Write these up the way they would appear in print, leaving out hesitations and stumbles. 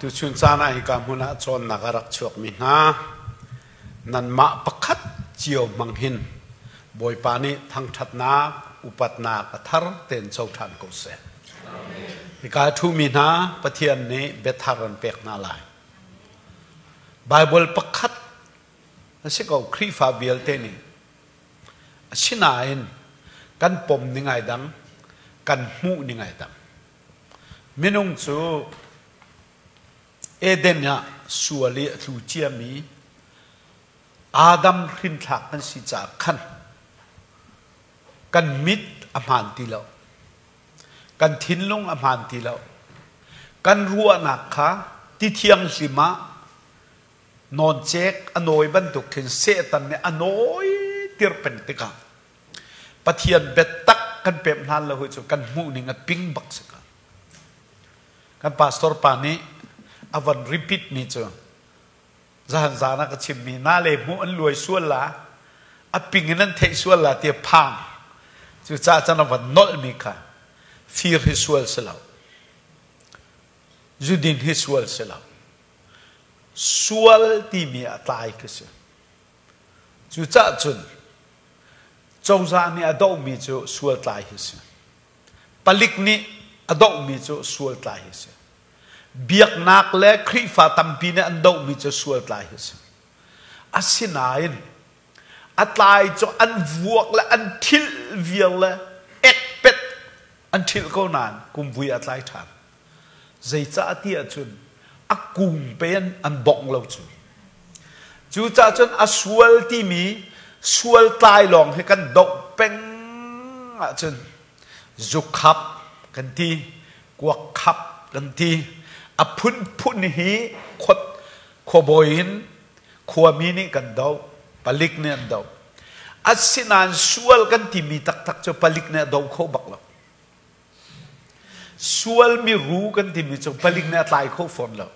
Tuchun caan ah hika hmun ah cawnnak a rak chuakmi hna nanmah pakhat cio hmang hin Bawipa nih thangṭhatnak, upatnak a thar tein co ṭhan ko seh. Hika a ṭhumi hna Pathian nih biathar an pek hna lai. Baibal pakhat a si ko Khrihfa vialte nih. Asinain kan pom ning ai dang, kan hmuh ning ai dang. Minung cu Eden ah sual i a tlu ciami Adam hrinthlak kan si caah khan kan mit a hmaan ti lo. Kan thinlung a hmaan ti lo. Kan ruahnak kha ti thianghlim ah nawncek a nawi bantuk khin Satan nih a nawi tir peng tikah Pathian biatak kan pemh hlan lo hi cu kan hmuh ning a ping bak si ko. Kan pastor pa nih a von repeat mi cu zahan zan ah ka chimmi na le hmuh an luai sual la a ping in an theih sual la ti phang cucaah cun a von nolh mi kha fir hi sual si lo zudin hi sual si lo sual timi a tlai khi si Cucaah cun cozah nih a dohmi cu sualtlai hi si. Palik nih a dohmi cu sualtlai hi si. Biaknak le Khrihfa tampi nih an dohmi cu sualtlai hi si. Asinain a tlai cu an vuak le an thilh vial le ekpet an ṭhilh ko nain kumvui a tlai ṭhan. Zeicah ti ahcun a kung pe an bongh lo cu. Cucaah cun a sual timi sual tlai lawng hi kan doh peng ahcun zukhap kan ti, kuakkhap kan ti, a phunphun hi khuabawi in khuami nih kan doh, palik nih an doh. Asinain sual kan timi taktak cu palik nih a doh kho bak lo. Sual miru kan timi cu palik nih a tlai kho fawn lo.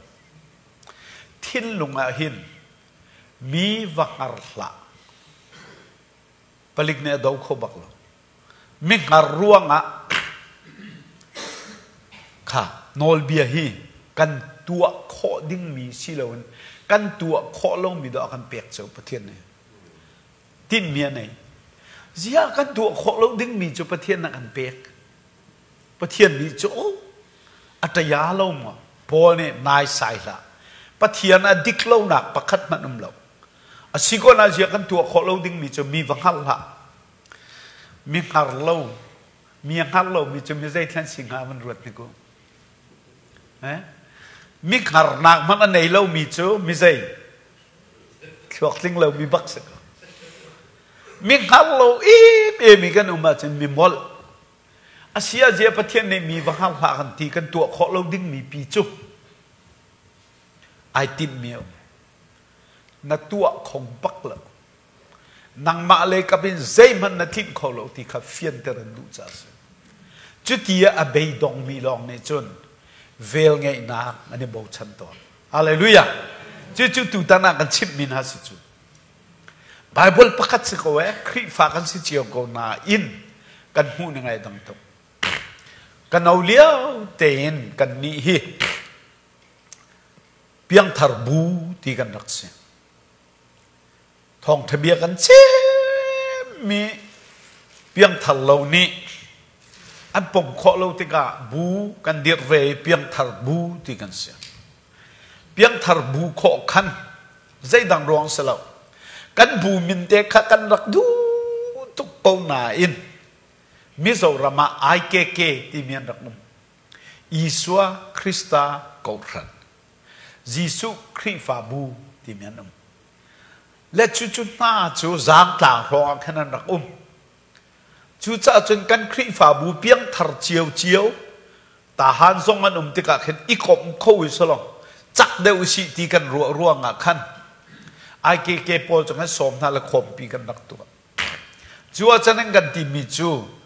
Thinlung ah hin mi va hngar hlah. Palik nih a do kho bak lo. Mi hngar ruangah kha nawlbia hi kan tuah khawh dingmi si loin kan tuah khawh lomi dawh a kan pek cio Pathian nih. Tinhmi a nei. Ziah kan tuah khawh lo dingmi cu Pathian a kan pek. Pathian nih cu a ṭaya lo maw? Paul nih naisai hlah. Pathian a dik lonak pakhat hmanh um lo. A si ko na ziah kan tuah khawh lo dingmi cu mi va hngal hlah. Mi hngar lo, mi a hngar lomi cu mi zeithlan si hnga van ruat hnik u. Eh? Mi hngarnak hmanh a nei lomi cu mi zei? Thluak tling lomi bak si ko. Mi hngar lo em i kan um ahcun mi molh. A si ah zia Pathian nih mi va hngar hlah kan ti kan tuah khawh lo dingmi pi cu ai timhmi a um. Na tuah kho bak lo. Nangmah lei kap in zeihmanh na tlinh kho lo ti kha fianter an duh caah a si. Cuti ah a beidongmi lawng nih cun velngeihnak an i bochan tawn. Hallelujah! Cucu tutan ah kan chimhmi hna si cu. Bible pakhat si ko eh, Khrihfa kan si cio ko nain kan hmuh ning ai dang tuk. Ka no lio tein kan nih hi piangthar bu ti kan rak si. Thawngṭha bia kan chimmi piangthar lo nih an pom khawh lo tikah bu kan dirh ve i piangthar bu ti kan si. Piangthar bu khawh khan zeidang ruang si lo. Kan bu min te kha kan rak duh tuk ko nain Mizoram ah IKK timi an rak um. Isua Krista Kohhran. Jesuh Khrihfabu timi an um. Le cucu hna cu zaangtlang hrawng ah khan an rak um. Cucaah cun kan Khrihfabu piangthar ciocio tahan zong an um tikah khin i komh kho i solong cak deuh usih ti kan ruah ruangah khan IKK pawl cu kan sawm hna le khawmpi kan rak tuah. Cu ahcun an kan timi cu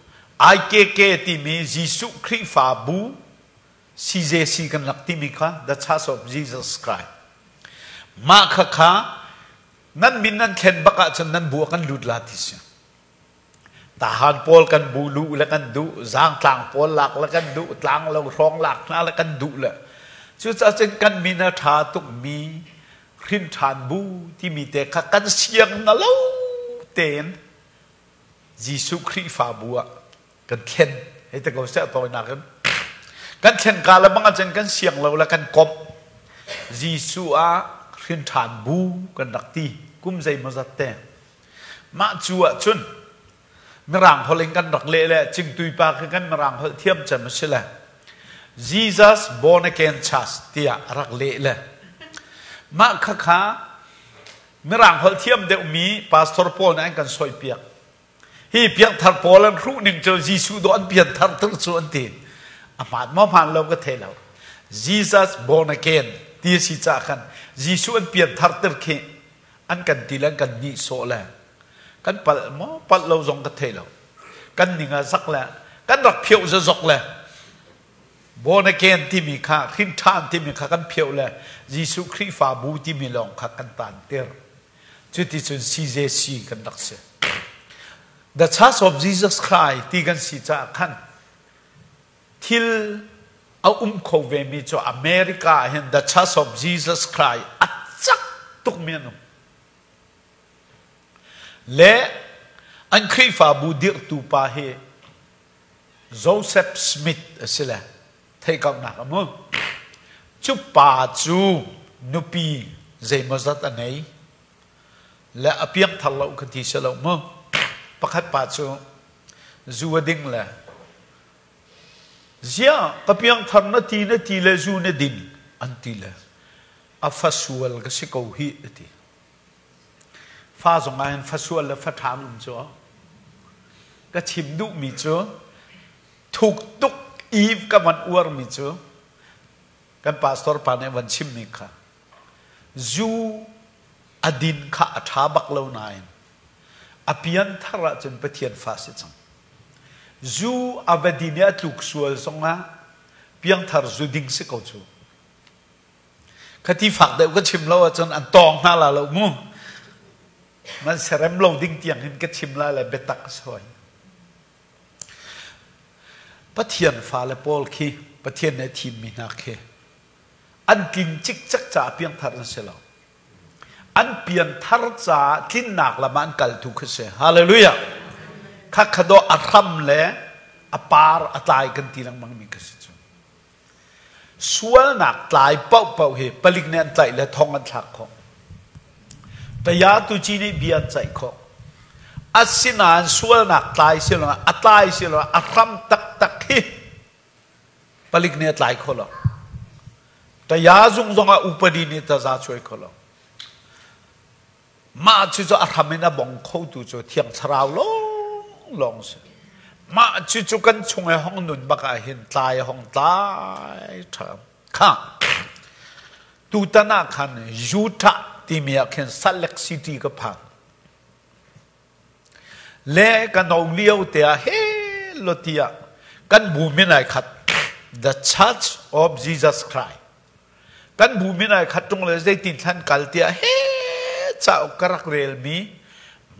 IKK timi Jesuh Khrihfabu CJC kan rak timi kha The Church of Jesus Christ. Mah kha kha nan min nan thlen bak ahcun nan bu ah kan lut la ti si. Tahan pawl kan bu luh le kan duh, zaangtlang pawl lak le kan duh, tlang lo hrawng lak hna le kan duh le. Cucaah cun kan min a ṭha tukmi hrinṭhan bu timi te kha kan siang na lo tein Jesuh Khrihfabu ah kan thlen. Hei te ko seh tawinak in. Kan thlen ka le bang ahcun kan siang lo le kan komh. Jesuh ah hrinṭhan bu kan rak ti kum zeimawzat te. Mah cu ahcun Mirang holh in kan rak leh le Cingtui pa khi kan Mirang holh thiam cem a si le Jesus Born Again Church tiah a rak leh le mah khakha Mirang holh thiam deuhmi pastor pawl nih an kan sawipiak. Hi piangthar pawl an hruh ning cu Jesuh dawh an pianthar tuk cu an ti. A hmaan maw hmaan lo ka thei lo. Jesus born again ti a si caah khan Jesuh an pianthar tir khi an kan ti le an kan nihsawh le kan palh maw palh lo zong ka thei lo. Kan ning a zak le kan rak phioh zazok le born again timi kha hrin ṭhan timi kha kan phioh le Jesuh Khrihfabu timi lawng kha kan tanter. Cuticun CJC kan rak si. The Church of Jesus Christ ti kan si caah khan thil a um kho vemi cu America ah hin The Church of Jesus Christ a cak tukmi an um. Le an Khrihfabu dirhtu pa hi Joseph Smith a si le theihkauhnak a mu. Cu pa cu nupi zeimawzat a ngei le a piangthar lo ka ti si lo mu. Pakhat pa cu zu a ding le ziah ka piangthar na ti na ti le zu na din an ti le a fa sual ka si ko hih a ti. Fa zong ah hin fa sual le fa ṭha an um cu. Ka chim duhmi cu thuk tuk i ka van uarmi cu kan pastor pa nih van chimmi kha zu a din kha a ṭha bak lo nain a pianthar ahcun Pathian fa si cang. Zu a va din i a tluk sual zongah piangthar zu ding si ko cu. Khati fak deuh ka chim lo ahcun an tawng hna la lo mu. Man serem lo ding tiang hin ka chim la le biatak a si Pathian fale pawl khi Pathian nih a thimmi hna khi an tlin cikcek caah piangthar an si lo. An pianthar caah tlinnak lam ah an kal tu khi si. Hallelujah. Kha khado a hram le a par a tlai kan ti lengmang mi kha si cu. Sualnak tlai paohpaoh hi palik nih an tlaih le thong an thlak khawh. Taya tuci nih bia an ceih khawh. Asinain sualnak tlai si lo a tlai si lo a hram taktak hi palik nih a tlai kho lo. Taya zung zongah upadi nih taza cuai kho lo. Mah cucu a hram in a bong khotu cu Thiang Thlarau lawnglawng si. Mah cucu kan chung i hong nun bak ah hin tlai a hong tlai ṭha. Kha tutan ah khan Utah timi ah khin Salt Lake City ka phan. Le ka no lio te ah he lo tiah kan bu min ai khat The Church of Jesus Christ Kan bu min ai khat ṭung le zeitin thlan kal tiah he cauk ka rak relmi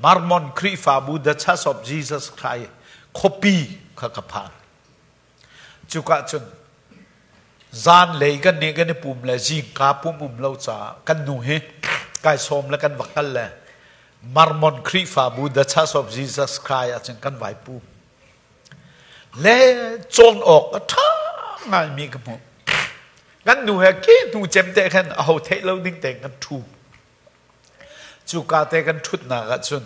Mormon Khrihfabu The Church of Jesus Christ khuapi kha ka phan. Cuka cun zan lei kan nih kan i pum le zingka pum um lo caah kan nu hi kai sawm le kan va kal le Mormon Khrihfabu The Church of Jesus Christ ahcun kan vai pum. Le cawn awk a ṭha ngaimi ka hmuh. Kan nu he ke hnu cem te khan aho theih lo ding tein kan ṭhu. Cuka te kan ṭhutnak ahcun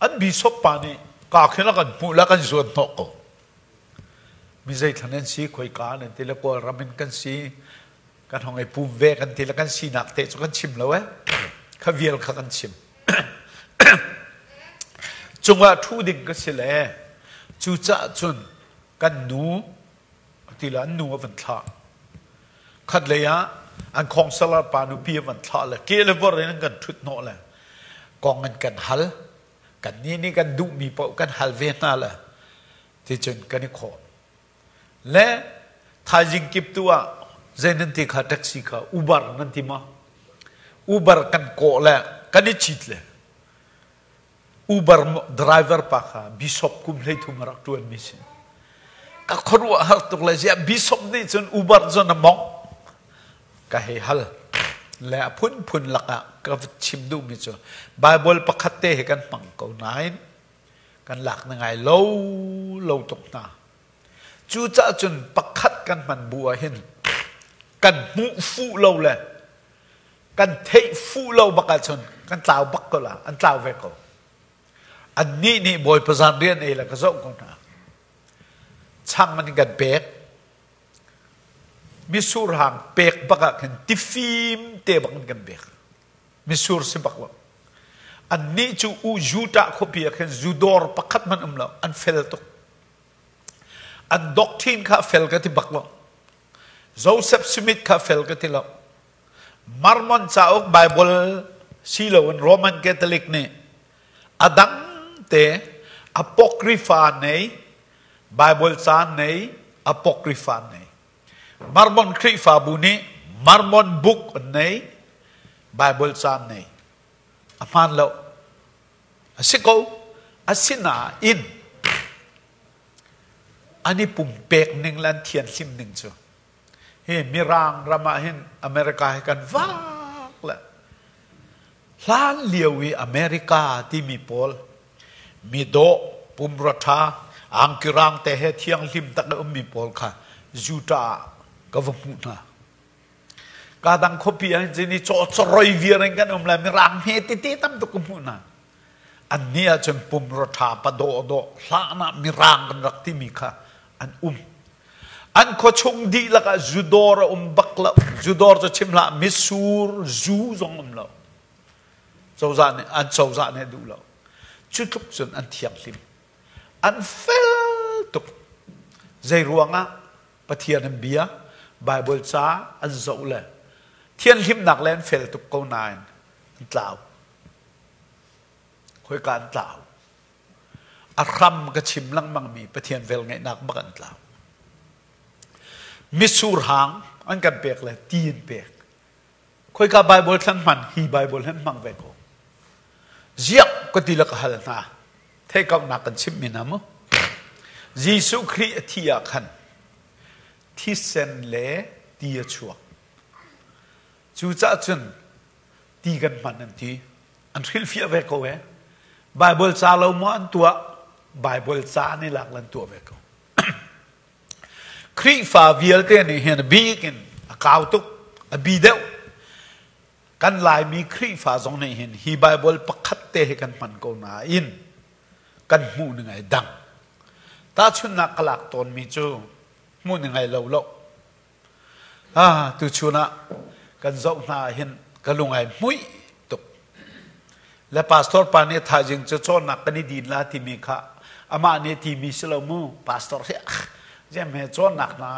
an bishop pa nih ka khin a kan hmuh le kan zuan hnawh ko. Mi zeithlan an si, khoika nan ti le Kawlram in kan si, kan hong i pum ve kan ti le kan sinak te cu kan chim lo eh. Kha vial kha kan chim. Cungah ṭhu ding ka si le cucaah cun kan nu ti le an nu a van thlah. Khat lei ah an khongsalar pa nupi a van thlah le ke le vor in an kan ṭhut hnawh le kong an kan hal. Kannih nih kan duhmi paoh kan hal ve hna le ticun kan i khawh. Le thaizing kip tu ah zei nan ti kha taxi kha Uber nan ti maw? Uber kan kawh le kan i cit le Uber driver pa kha bishop kum 13 a rak ṭuanmi si. Ka khuaruah har tuk le ziah bishop nih cun Uber cun a mongh. Ka hei hal. Le a phunphun lakah ka chim duhmi cu Baibal pakhat te hi kan hmang ko nain kan lak na ngai lo lo tuk hna. Cucaah cun pakhat kan hman bu ah hin kan hmuh fuh lo le kan theih fuh lo bak ahcun kan tlau bak ko la, an tlau ve ko. Annih nih Bawipa zan rian ei le ka zoh ko hna. Chang an kan pek. Misur hang pek bak ah khin tifim te bak in kan pek. Misur si bak lo. Annih cu u Utah khuapi ah khin zudawr pakhat hmanh um lo. An fel tuk. An doctrine kha fel ka ti bak lo. Joseph Smith kha fel ka ti lo. Mormon cauk Bible si loin Roman Catholic nih a dang te Apocrypha nei, Bible ca nei, Apocrypha nei. Mormon Khrihfabu nih Mormon book an nei, Bible ca nei. A hmaan lo. A si ko. Asinain an i pumpek ning le an thianhlim ning cu hi Mirang ram ah hin America hi kan vak le hlan lio i America timi pawl mi dawh pumrua ṭha angki rang te he thianghlim tak i ummi pawl kha Utah ah ka va hmuh hna. Ka dang khuapi ah hin ni caw choroi viar in kan um le mirang hme tete tam tuk ka hmuh hna. Annih ahcun pumrua ṭha pa dawh dawh hlan ah mirang kan rak timi kha an um. An khuachung dihlak ah zudawr a um bak lo. Zudawr cu chim hlah, mitsur zu zong um lo. Cozah nih an cozah nih duh lo. Cu tluk cun an thianghlim. An fel tuk. Zei ruangah Pathian an bia, Bible ca an zoh le thianhlimnak le an fel tuk ko nain an tlau. Khoika an tlau. A hram ka chim lengmangmi Pathian velngeihnak bak an tlau. Mitsur hang an kan pek le ti an pek. Khoika Bible thlan hman hi Bible han hmang ve ko. Ziak ka ti le ka hal hna. Theihkauhnak kan chimh mi hna mu. Jesuh Khrih a thi ah khan thisen le ti a chuak. Cucaah cun ti kan hman an ti. An hrilhfiah ve ko e. Bible ca lo maw an tuah? Bible ca an i lak lan tuah ve ko. Khrihfa vialte nih hin a bik in a kau tuk, a bi deuh. Kan Laimi Khrihfa zong nih hin hi Bible pakhat te hi kan hman ko nain kan hmuh ning ai dang. Tahchunhnak ka lak tawnmi cu hmuh ning ai lo lo. Ah, tuchun ah kan zoh hna ah hin ka lung ai hmuih tuk. Le pastor pa nih thaizing cu cawnnak kan i din la timi kha amah nih timi si lo mu pastor hi zem he cawnnak na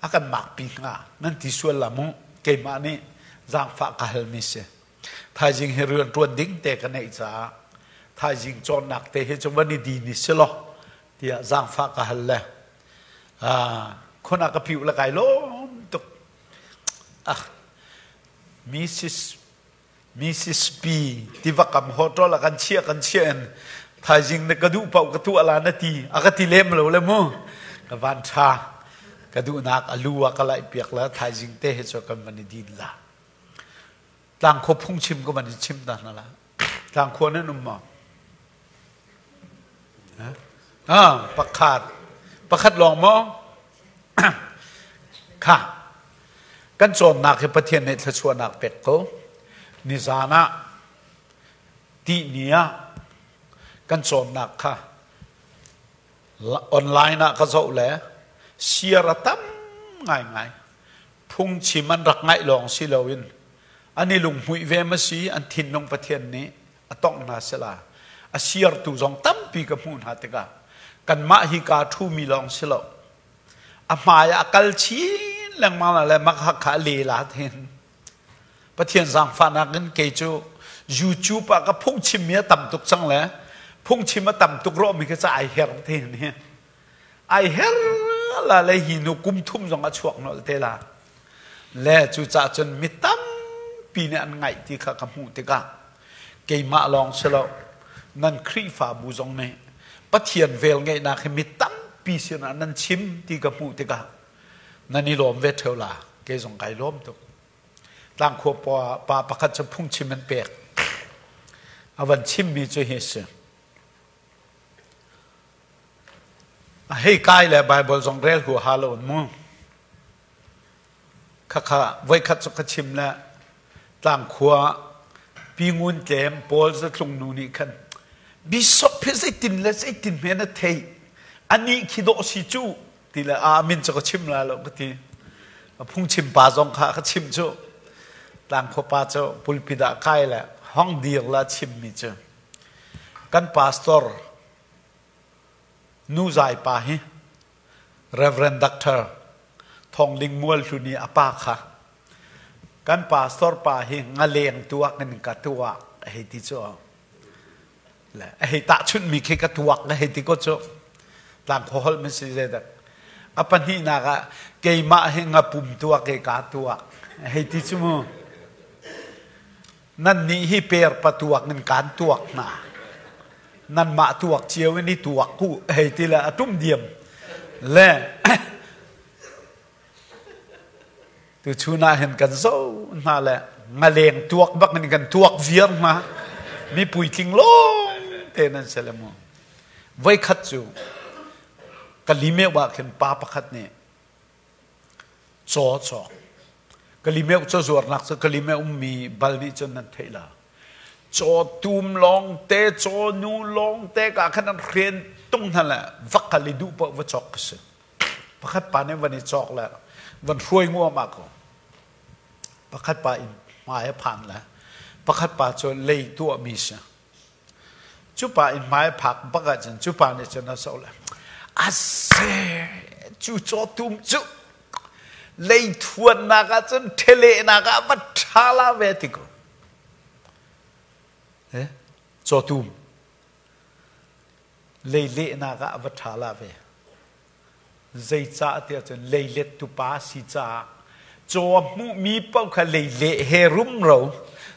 a kan mak pi hnga nan ti sual la mu keimah nih zaangfah ka halmi si. Thaizing hi rian ṭuan ding te ka neih caah thaizing cawnnak te hi cu van i din i si law tiah zaangfah ka hal le khon ah ka piu le kai lawm tuk. Ah, Mrs. Mrs. P tiva kam hotel ah kan chiah kan chiah in thaizing na ka duh paoh ka tuah la na ti a ka ti lem lo le mu ka van tha ka duhnak a lu ah ka laih piak la thaizing te he cu kan van i din la tlangkhua phungchim ka van i chim ta hna la tlangkhua nan um maw Ah, pakhat. Pakhat lawng maw? Kha. Kan cawnnak hi Pathian nih thluachuahnak pek ko. Nizan ah tihni ah kan cawnnak kha online ah ka zoh le siar a tam ngaingai. Phungchim an rak ngaih lawng si loin an i lunghmuih ve ma si an thinlung Pathian nih a tongh hna sila a siartu zong tampi ka hmuh hna tikah kanmah hi kaa ṭhumi lawng si lo a hmai ah a kal chin lengmang la le mak kha a lela hin Pathian zaangfahnak in kei cu YouTube ah ka phungchimmi a tam tuk cang le phungchim a tam tuk rawh mi kha ca ai her te hin hi ai her la le hi nu kum thum zong a chuak nolh te la Le cucaah cun mi tampi nih an ngaih ti kha ka hmuh tikah keimah lawng si lo nan Khrihfabu zong nih Pathian velngeihnak hi mi tampi sinah nan chim ti ka hmuh tikah nan i lawm ve ṭheo la. Kei zong kai lawm tuk. Tlangkhua pa pakhat cu phungchim an pek. A van chimmi cu hi si. A hei kai le Bible zong rel huaha lo in mu. Khakha voikhat cu ka chim le tlangkhua Pi Ngun Tlem Paul Zatlung nu nih khan Bishop hi zeitin le zeitin hme na theih anih khi dawh si cu ti le a min cu ka chim la lo ka ti. Phungchim pa zong kha ka chim cu tlangkhua pa cu pulpit ah kai le hong dir la chimmi cu kan pastor nu zai pa hi Reverend Doctor Thawng Ling Mual Hlun i a pa kha kan pastor pa hi ngaleng tuak in ka tuak a hei ti cu le a hei tahchunhmi khi ka tuak ka hei ti ko cu tlangkhaw holh min si zeidak a pahnihnak ah keimah hi ngapum tuak ke ka tuak a hei ti cu mu Nannih hi per patuak in kaan tuak hna. Nanmah tuak cio in i tuak u hei ti le a tum diam. Le tuchun ah hin kan zo hna le ngaleng tuak bak in kan tuak viar hna. Mi puitling lawng te nan si le mu. Voikhat cu Kalimeu ah khin pa pakhat nih Caw cawk. Kalimeuh cazuarnak cu Kalimeuh ummi bal nih cun nan theih la. Caw tum lawng te, caw nu lawng te ka khan an hren tung hna le va kal i duh paoh va cawk ka si. Pakhat pa nih van i cawk le van hruai nguam ah ko. Pakhat pa in hmai a phan le pakhat pa cu lei tuahmi si. Cu pa inn hmai a phak bak ahcun cu pa nih cun a zoh le a se cu cawtum cu leithuannak ahcun ṭhelehnak ah va ṭha la ve ti ko. Eh? Cawtum leilehnak ah va ṭha la ve. Zeicah tiah cun leilet tupa si caah caw a hmuhmi paoh kha leileh he rumro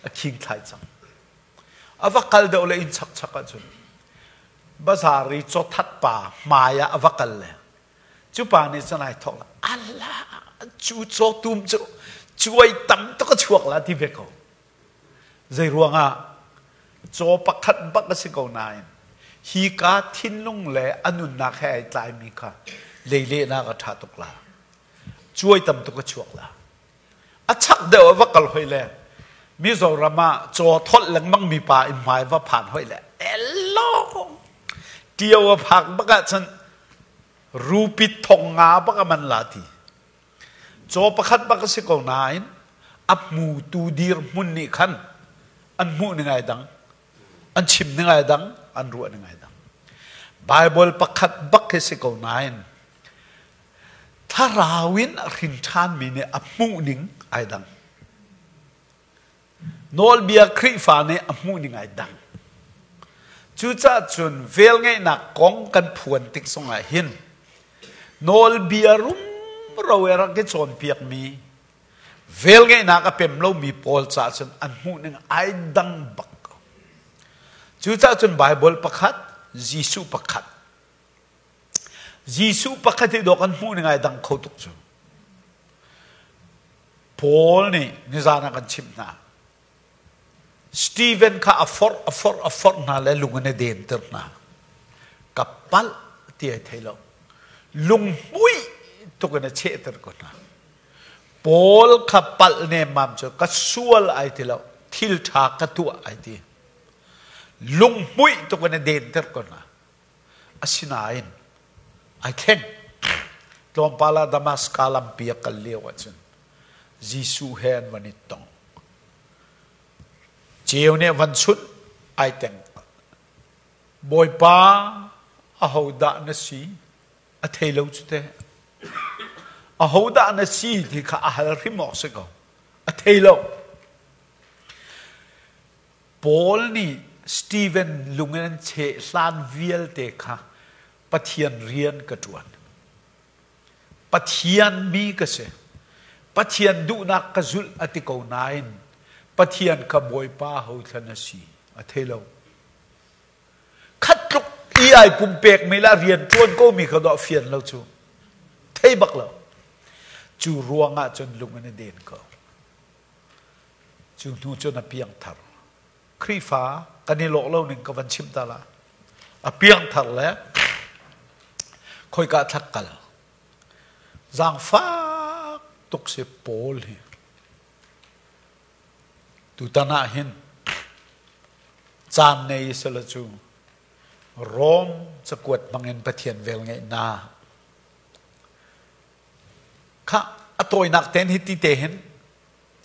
a khing thlai cang. A va kal deuh le inn chakchak ahcun bazaar i cawthat pa hmai ah a va kal le cu pa nih cun ai thawk la Allah cu cawtum cu cuai tam tuk a chuak la ti ve ko. Zei ruangah caw pakhat bak a si ko nain hi ka thinlung le a nunnak he ai tlaimi kha leilehnak a ṭha tuk la. Cuai tam tuk a chuak la. A chak deuh a va kal hoi le Mizoram ah caw tholh lengmang mi pa inn hmai va phan hoi le elo tio a phak bak ahcun rupit thong nga bak a man la ti. Caw pakhat bak a si ko nain a hmutu dirhmun nih khan an hmuh ning ai dang, an chim ning ai dang, an ruah ning ai dang. Bible pakhat bak hi si ko nain Thlarau in a hrin ṭhanmi nih a hmuhning ai dang. Nawlbia Khrihfa nih a hmuhning ai dang. Cucaah cun velngeihnak kong kan phuan tik zongah hin nawlbia rumro i rak i cawnpiakmi velngeihnak a pem lomi pawl caah cun an hmuhning ai dang bak ko. Cucaah cun Baibal pakhat, Jesuh pakhat, Jesuh pakhat hi dawh kan hmuh ning ai dang kho tuk cu. Paul nih nizan ah kan chimh hna. Stephen kha a forh a forh a forh hna le lung in a denter hna. Ka palh ti ai thei lo. Lunghmuih tuk in a chehter ko hna. Paul kha palh nemmam cu ka sual ai ti lo. Thil ṭha ka tuah ai ti. Lunghmuih tuk in a denter ko hna. Asinain ai thleng. Tlawmpal ah Damaska lampi a kal lio ahcun Jesuh he an van i tong. Ceu nih a van chunh ai teng. Bawipa ahodah na si? A thei lo cu teh. Ahodah na si ti kha a hal hrim awk si ko. A thei lo. Paul nih Steven lung in an cheh hlan vialte kha Pathian rian ka ṭuan. Pathian mi ka si. Pathian duhnak ka zulh a ti ko nain Pathian kha Bawipa hothlan a si a thei lo. Khat tluk i ai pumpekmi le a rian ṭuan komi kha dawh fian lo cu. Thei bak lo. Cu ruangah cun lung in a den ko. Cu hnu cun a piangthar. Khrihfa kan i lawh lo ning ka van chim ta la. A piangthar le khoika thlak kal. Zaangfak tuk si Paul hi. Tutan ah hin caan nei sela cu Rom cakuat hmangin Pathian velngeihnak kha a tawinak tein hi ti te hin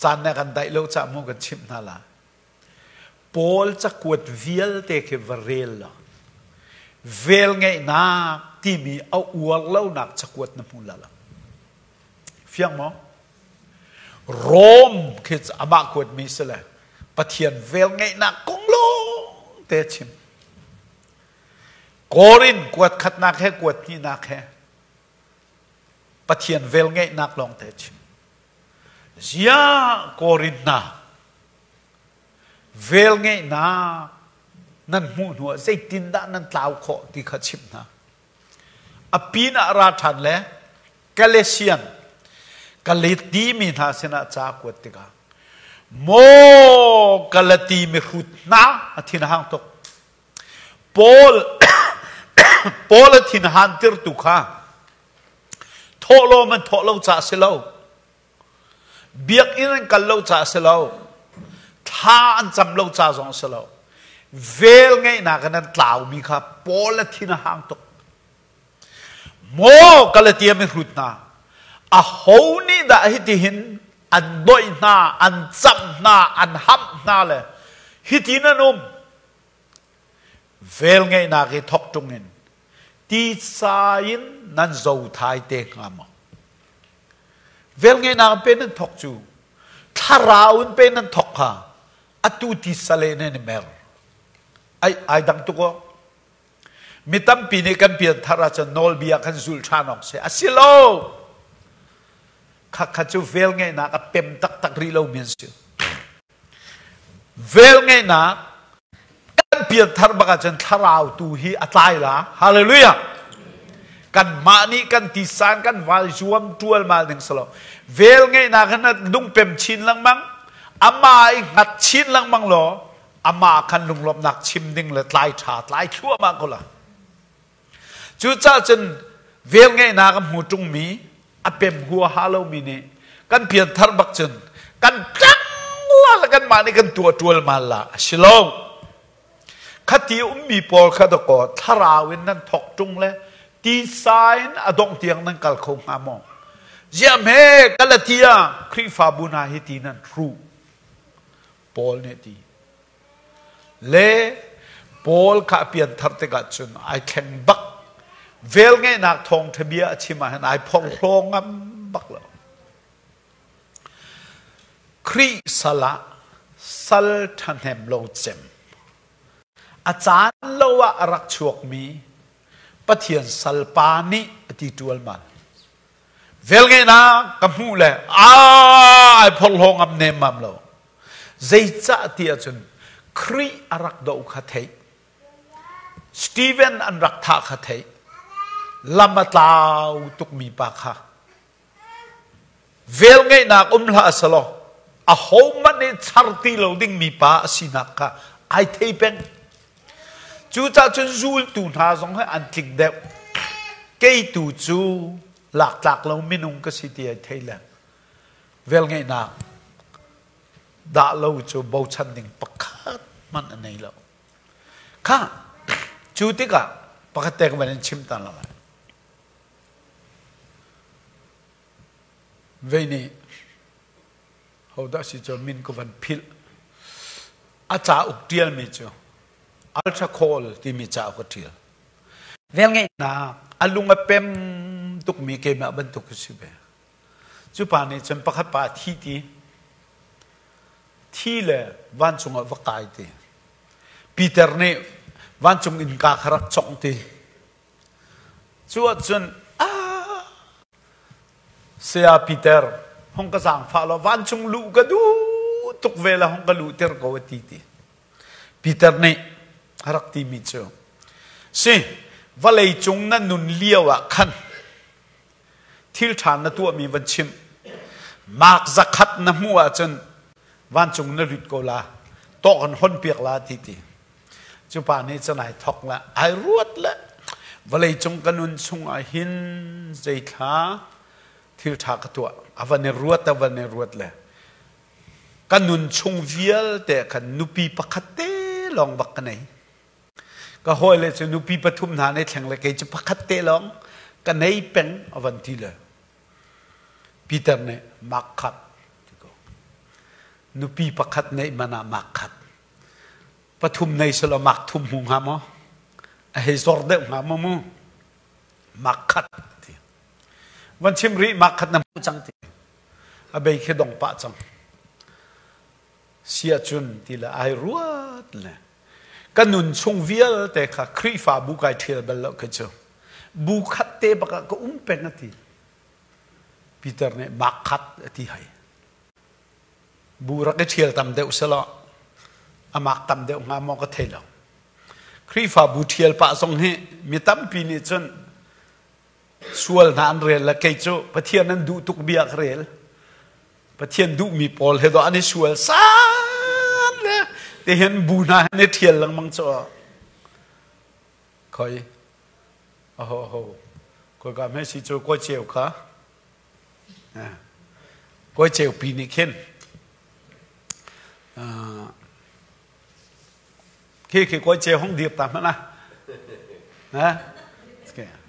caan ne kan daih lo cah mu kan chimh hna la. Paul cakuat vialte khi va rel law velngeihnak timi a uar lonak cakuat na hmu la lo. Fiang maw? Rom khi amah kuatmi si le Pathian velngeihnak kong lawng te chim. Korin kuat khatnak he kuat hnihnak he Pathian velngeihnak lawng te chim. Ziah Korin hna velngeihnak nan hmuh hnuah zeitindah nan tlau khawh ti kha chimh hna. A pin ah ra ṭhan le Galatian Galati mi hna sinah ca kuat tikah maw Galati mihrut hna a thin a hang tuk. Paul Paul a thin han tirtu kha thawhlawm an thawh lo caah si lo. Biakinn an kal lo caah si lo. Thla an cam lo ca zong si lo. Vel ngeihnak in an tlaumi kha Paul a thin a hang tuk. Maw Galatia mihrut hna, aho nih dah hitihin an doih hna, an camh hna, an hamh hna le hitin an um? Velngeihnak i thawk ṭung in titsa in nan zo thai te hnga maw? Velngeihnak in pe nan thawk cu thlarau in pe nan thawk kha atu titsa le nan i mer. Ai, ai dang tuk aw. Mi tampi nih kan pianthar ahcun nawlbia kan zul ṭhan awk si. A si lo. Khakha cu velngeihnak a pem taktak rih lomi an si. Velngeihnak kan pianthar bak ahcun thlarau tu hi a tlai la. Hallelujah. Kanmah nih kan tisan kan val zuam ṭualmal ding si lo. Velngeihnak hin lungpem chin lengmang, amah i hngat chin lengmang law amah khan lunglawmhnak chim ding le tlai ṭha tlai thluahmah ko la. Cucaah cun velngeihnak a hmu ṭungmi a pem huaha lomi nih kan pianthar bak cun kan ṭang la le kanmah nih kan tuah ṭualmal la a si lo. Khati ummi pawl kha dakaw thlarau in nan thawk ṭung le tisa in a dongh tiang nan kal kho hnga maw? Ziah hme Galatia Khrihfabu hna hi ti nan hruh. Paul nih a ti. Le Paul kha a pianthar tikah cun ai thleng bak. Velngeihnak thawngṭha bia a chim ah hin ai phorhlaw ngam bak lo. Khrih sal ah sal ṭhahnem lo cem. A caan lo ah a rak chuakmi Pathian salpa nih a ti ṭualmal. Velngeihnak ka hmuh le ai phorhlaw ngam nemmam lo. Zeicah ti ahcun Khrih a rak doh kha theih. Stephen an rak thah kha theih. Lam a tlau tukmi pa kha. Velngeihnak um hlah selaw ahohmanh nih char ti lo dingmi pa a sinak kha ai thei peng. Cucaah cun zultu hna zong hi an tlik deuh. Kei tu cu laktlak lo minung ka si ti ai thei le velngeihnak dah lo cu bochan ding pakhat hmanh a nei lo. Kha cu tikah pakhat te ka van in chim ta lai. Vei nih hodah si cu min ka van philh. A cauk ṭialmi cu Ultra Call timi cauk a ṭial. Velngeihnak a lung a pem tukmi keimah bantuk ka si ve. Cu pa nih cun pakhat pa a thi ti. Thi le vancung ah va kai ti. Peter nih vancung innka kha rak congh ti. Cu ahcun Saya Peter, hong ka zaangfah law vancung luh ka duh tuk ve la hong ka luhter ko a ti ti. Peter nih a rak timi cu, si vawlei cung na nun lio ah khan thil ṭha na tuahmi van chim. Mark 100 na hmuh ahcun vancung na lut ko la, tawk an hon piak la ti ti. Cu pa nih cun ai thok le ai ruat le vawlei cung ka nun chung ah hin zeithla thil ṭha ka tuah a van i ruat a van i ruat le ka nun chung vialte khan nupi pakhat te lawng bak ka nei. Ka hawile cu nupi pathum hna nei thleng le kei cu pakhat te lawng ka nei peng a van ti le Peter nih mak khat ti ko. Nupi pakhat neih man ah mak khat. Pathum nei selaw mak thum hmu hnga maw? A hei zor deuh hnga maw mu? Mak khat ti. Van chim rih mak khat na hmu cang ti. A bei khi dong pah cang. Si ahcun ti le ai ruat le ka nun chung vialte kha Khrihfabu kai ṭhial bal lo khi cu bu khat te bak ah ka um peng a ti. Peter nih mak khat a ti hai. Bu rak i ṭhial tam deuh selaw a mak tam deuh hnga maw ka thei lo. Khrihfabu ṭhial pah zong hi mi tampi nih cun sual hna an rel le kei cu Pathian an duh tuk bia ka rel. Pathian duhmi pawl he dawh an i sual san le te hin bu hna hin i ṭhial lengmang cu khoi aho aho khoi ka hme si cu kawi ceu kha kawi ceu pi nih khin Khi khi kawi ce hong dir ta hmanh ah. Ha?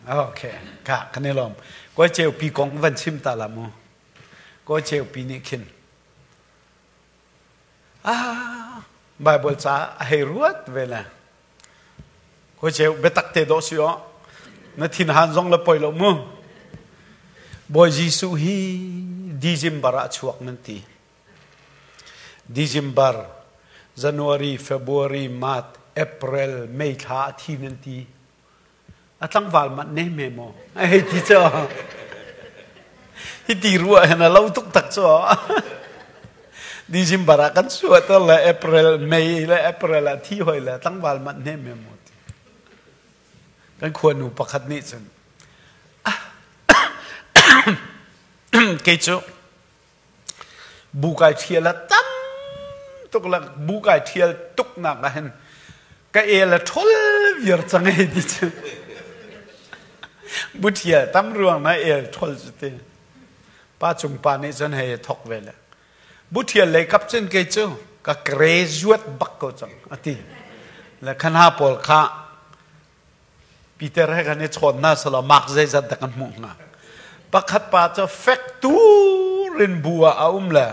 Okay. Ka kan i lawm. Kawi ceu pi kong van chim ta la mu. Kawi ceu pi nih khin ah Bible ca a hei ruat ve le. Kawi ceu biatak te dawh si aw. Na thin han zong le poi lo mu. Bawi Jesuh hi December ah chuak nan ti. December, January, February, March, April, May thla a thi nan ti. A tlangval manh ne me maw? A hei ti cu. Hi ti ruah hin a lo tuk tak cu. December ah kan suah to le April, May le April ah thi hoi le tlangval manh ne me maw ti. Kan khuanu pakhat nih cun kei cu Bu kai ṭhial a tam tuk le bu kai ṭhial tuknak ah hin ka el a ṭhol viar cang ei ti cu. Bu ṭhial tam ruang na el ṭhol cu ti. Pa cung pa nih cun hei thok ve le. Bu ṭhial lei kap cun kei cu ka graduate bak ko cang a ti. Le khanha pawl kha Peter he kan i chawn hna selaw mark zeizat dah kan hmuh hnga? Pakhat pa cu fek tur in bu ah a um le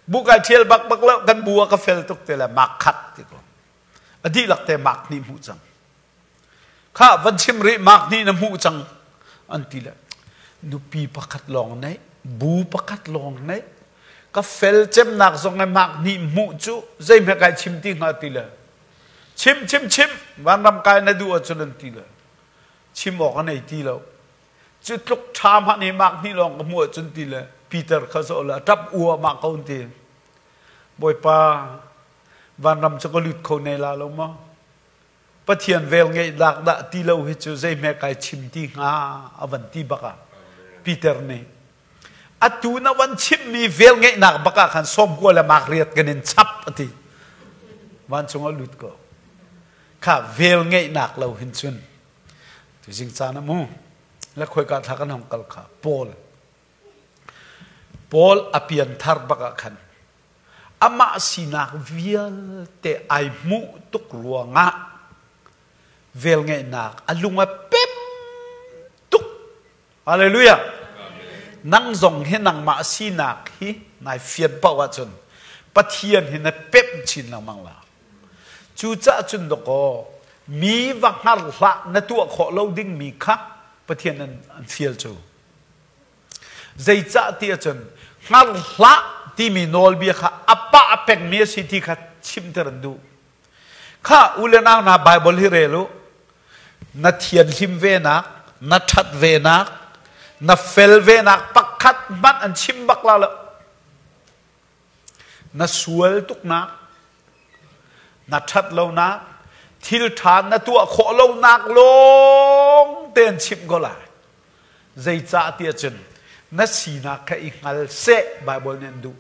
bu kai ṭhial bak bak lo kan bu ah ka fel tuk te le mark khat ti ko. A dihlak te mark hnih hmuh cang. Kha van chim rih mark hnih na hmuh cang an ti le nupi pakhat lawng neih bu pakhat lawng neih ka fel cemnak zong le mark hnih hmuh cu zeihme kai chim ti hnga ti le Chim, chim, chim, vanram kai na duh ahcun an ti le. Chim awk a nei ti lo. Cu tluk ṭha hmanh hi mak hnih lawng ka hmuh ahcun ti le Peter kha zoh le a ṭap uahmah ko an ti. Bawipa, vanram cu ka lut kho ne la lo maw? Pathian vel ngeihnak dah ti lo hi cu zeihme kai chim ti hnga a van ti bak ah Peter nih Atu na van chimmi velngeihnak bak ah khan 90 le mak riat kan in chap a ti. Vancung a lut ko. Kha velngeihnak lo hin cun tuzing caan ah mu le khoika thla kan hong kal kha Paul Paul a pianthar bak ah khan amah sinak vialte ai hmuh tuk ruangah velngeihnak a lung a pem tuk Hallelujah. Nang zong hi nangmah sinak hi nai fian paoh ahcun Pathian hi na pemh chin lengmang la. Cucaah cun dawkaw mi va hngar hlah na tuah khawh lo dingmi kha Pathian an fial cu. Zeicah ti ahcun hngar hlah timi nawlbia kha a pah a pengmi a si ti kha chimter an duh. Kha u le nau hna Bible hi rel u. Na thianhlim venak, na ṭhat venak, na fel venak pakhat hmanh an chim bak la lo. Na sual tuknak, na ṭhat lonak, thil ṭha na tuah khawh lonak lawng te an chimh ko lai. Zeicah ti ahcun Na sinak kha i hngal seh, Baibal nih an duh.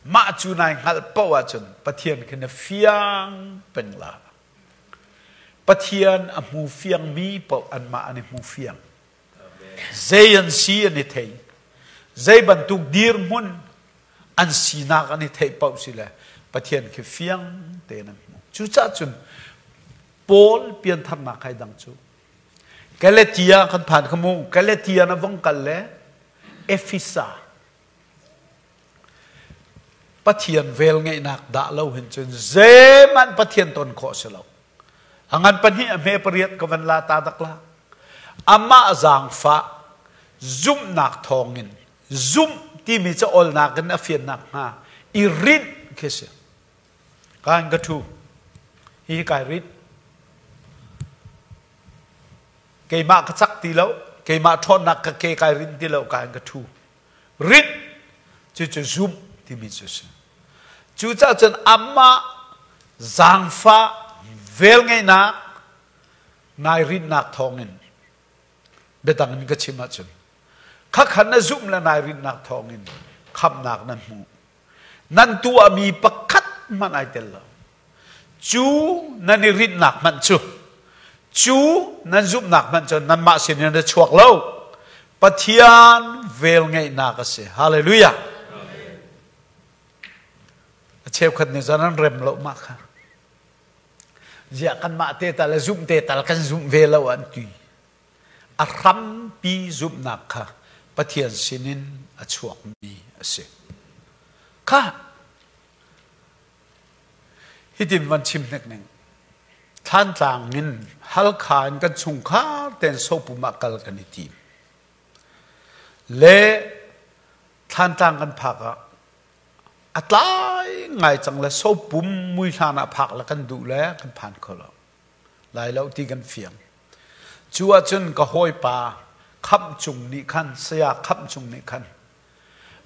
Mah cu nai hngalh paoh ahcun Pathian khi na fiang peng la. Pathian a hmu fiangmi paoh anmah an i hmu fiang. Zei an si an i thei. Zei bantuk dirhmun an sinak an i theih paoh si le Pathian khi fiang tein an hmuh. Cucaah cun Paul piantharnak hai dang cu Galatia kan phan kha mu Galatia na vong kal le Efesa Pathian vel ngeihnak dah lo hin cun zeihmanh Pathian ton khawh si lo. A ngan pahnih a hme pariat ka van la ta dak la. Amah zaangfah zumhnak thawngin zumh timi ca olnak in a fiannak hnga i rinh khi si. Kan ka ṭhu. Hi kai rinh. Keimah ka cak ti lo. Keimah ṭhawnnak ka ke kai rinh ti lo. Kan ka ṭhu. Rinh cucu zumh timi cu si. Cucaah cun amah zaangfah velngeihnak nai rinhnak thawngin biadang in ka chim ahcun khakhan na zumh le nai rinhnak thawngin khamhnak nan hmuh. Nan tuahmi pakhat hmanh ai tel lo. Cu nan i rinhnak hmanh cu cu nan zumhnak hmanh cu nanmah sinin a chuak lo. Pathian velngeihnak a si. Hallelujah. A cheukhat nih cun an rem lo mah kha. Ziah kanmah te tal le zumh te tal kan zumh ve lo an ti. A hrampi zumhnak kha Pathian sinin a chuakmi a si. Kha hitin van chim hnek ning. Thlantlang in Halkha in kan chungkhar tein Sopum ah kal kan i tim. Le Thlantlang kan phak ah a tlai ngai cang le Sopum mui hlan ah phak le kan duh le kan phan kho lo. Lai lo ti kan fiang. Cu ahcun ka hawipa Khamh Cung nih khan, saya Khamh Cung nih khan,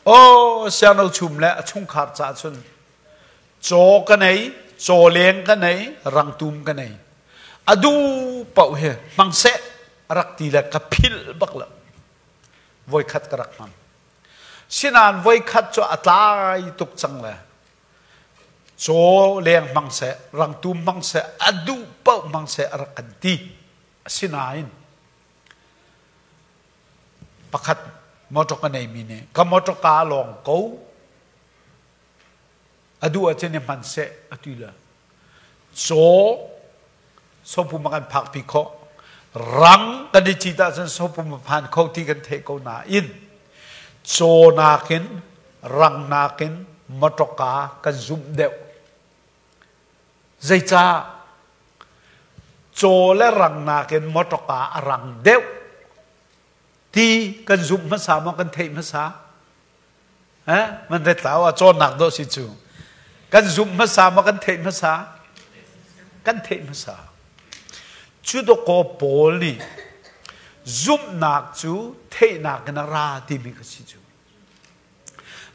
aw siangno chum le a chungkhar caah cun caw ka nei, caw leng ka nei, rangtum ka nei. A duh paoh hi hmang seh a rak ti le ka philh bak lo. Voikhat ka rak hmang. Sinain voikhat cu a tlai tuk cang le caw leng hmang seh, rangtum hmang seh, a duh paoh hmang seh a rak kan ti. Asinain pakhat motor ka neimi nih ka motor ka lawng ko a duh ahcun i hman seh a ti le caw sopum a kan phakpi khawh rang kan i cit ahcun sopum a phan kho ti kan theih ko nain caw nakin rang nakin motor-ka kan zumh deuh zeicah caw le rang nakin motor-ka a rang deuh ti kan zumh hmasa maw kan theih hmasa Eh, man ret tlau a cawnnak dawh si cu. Kan zumh hmasa maw kan theih hmasa? Kan theih hmasa. Cu dawkaw Paul nih zumhnak cu theihnak in a ra timi ka si cu.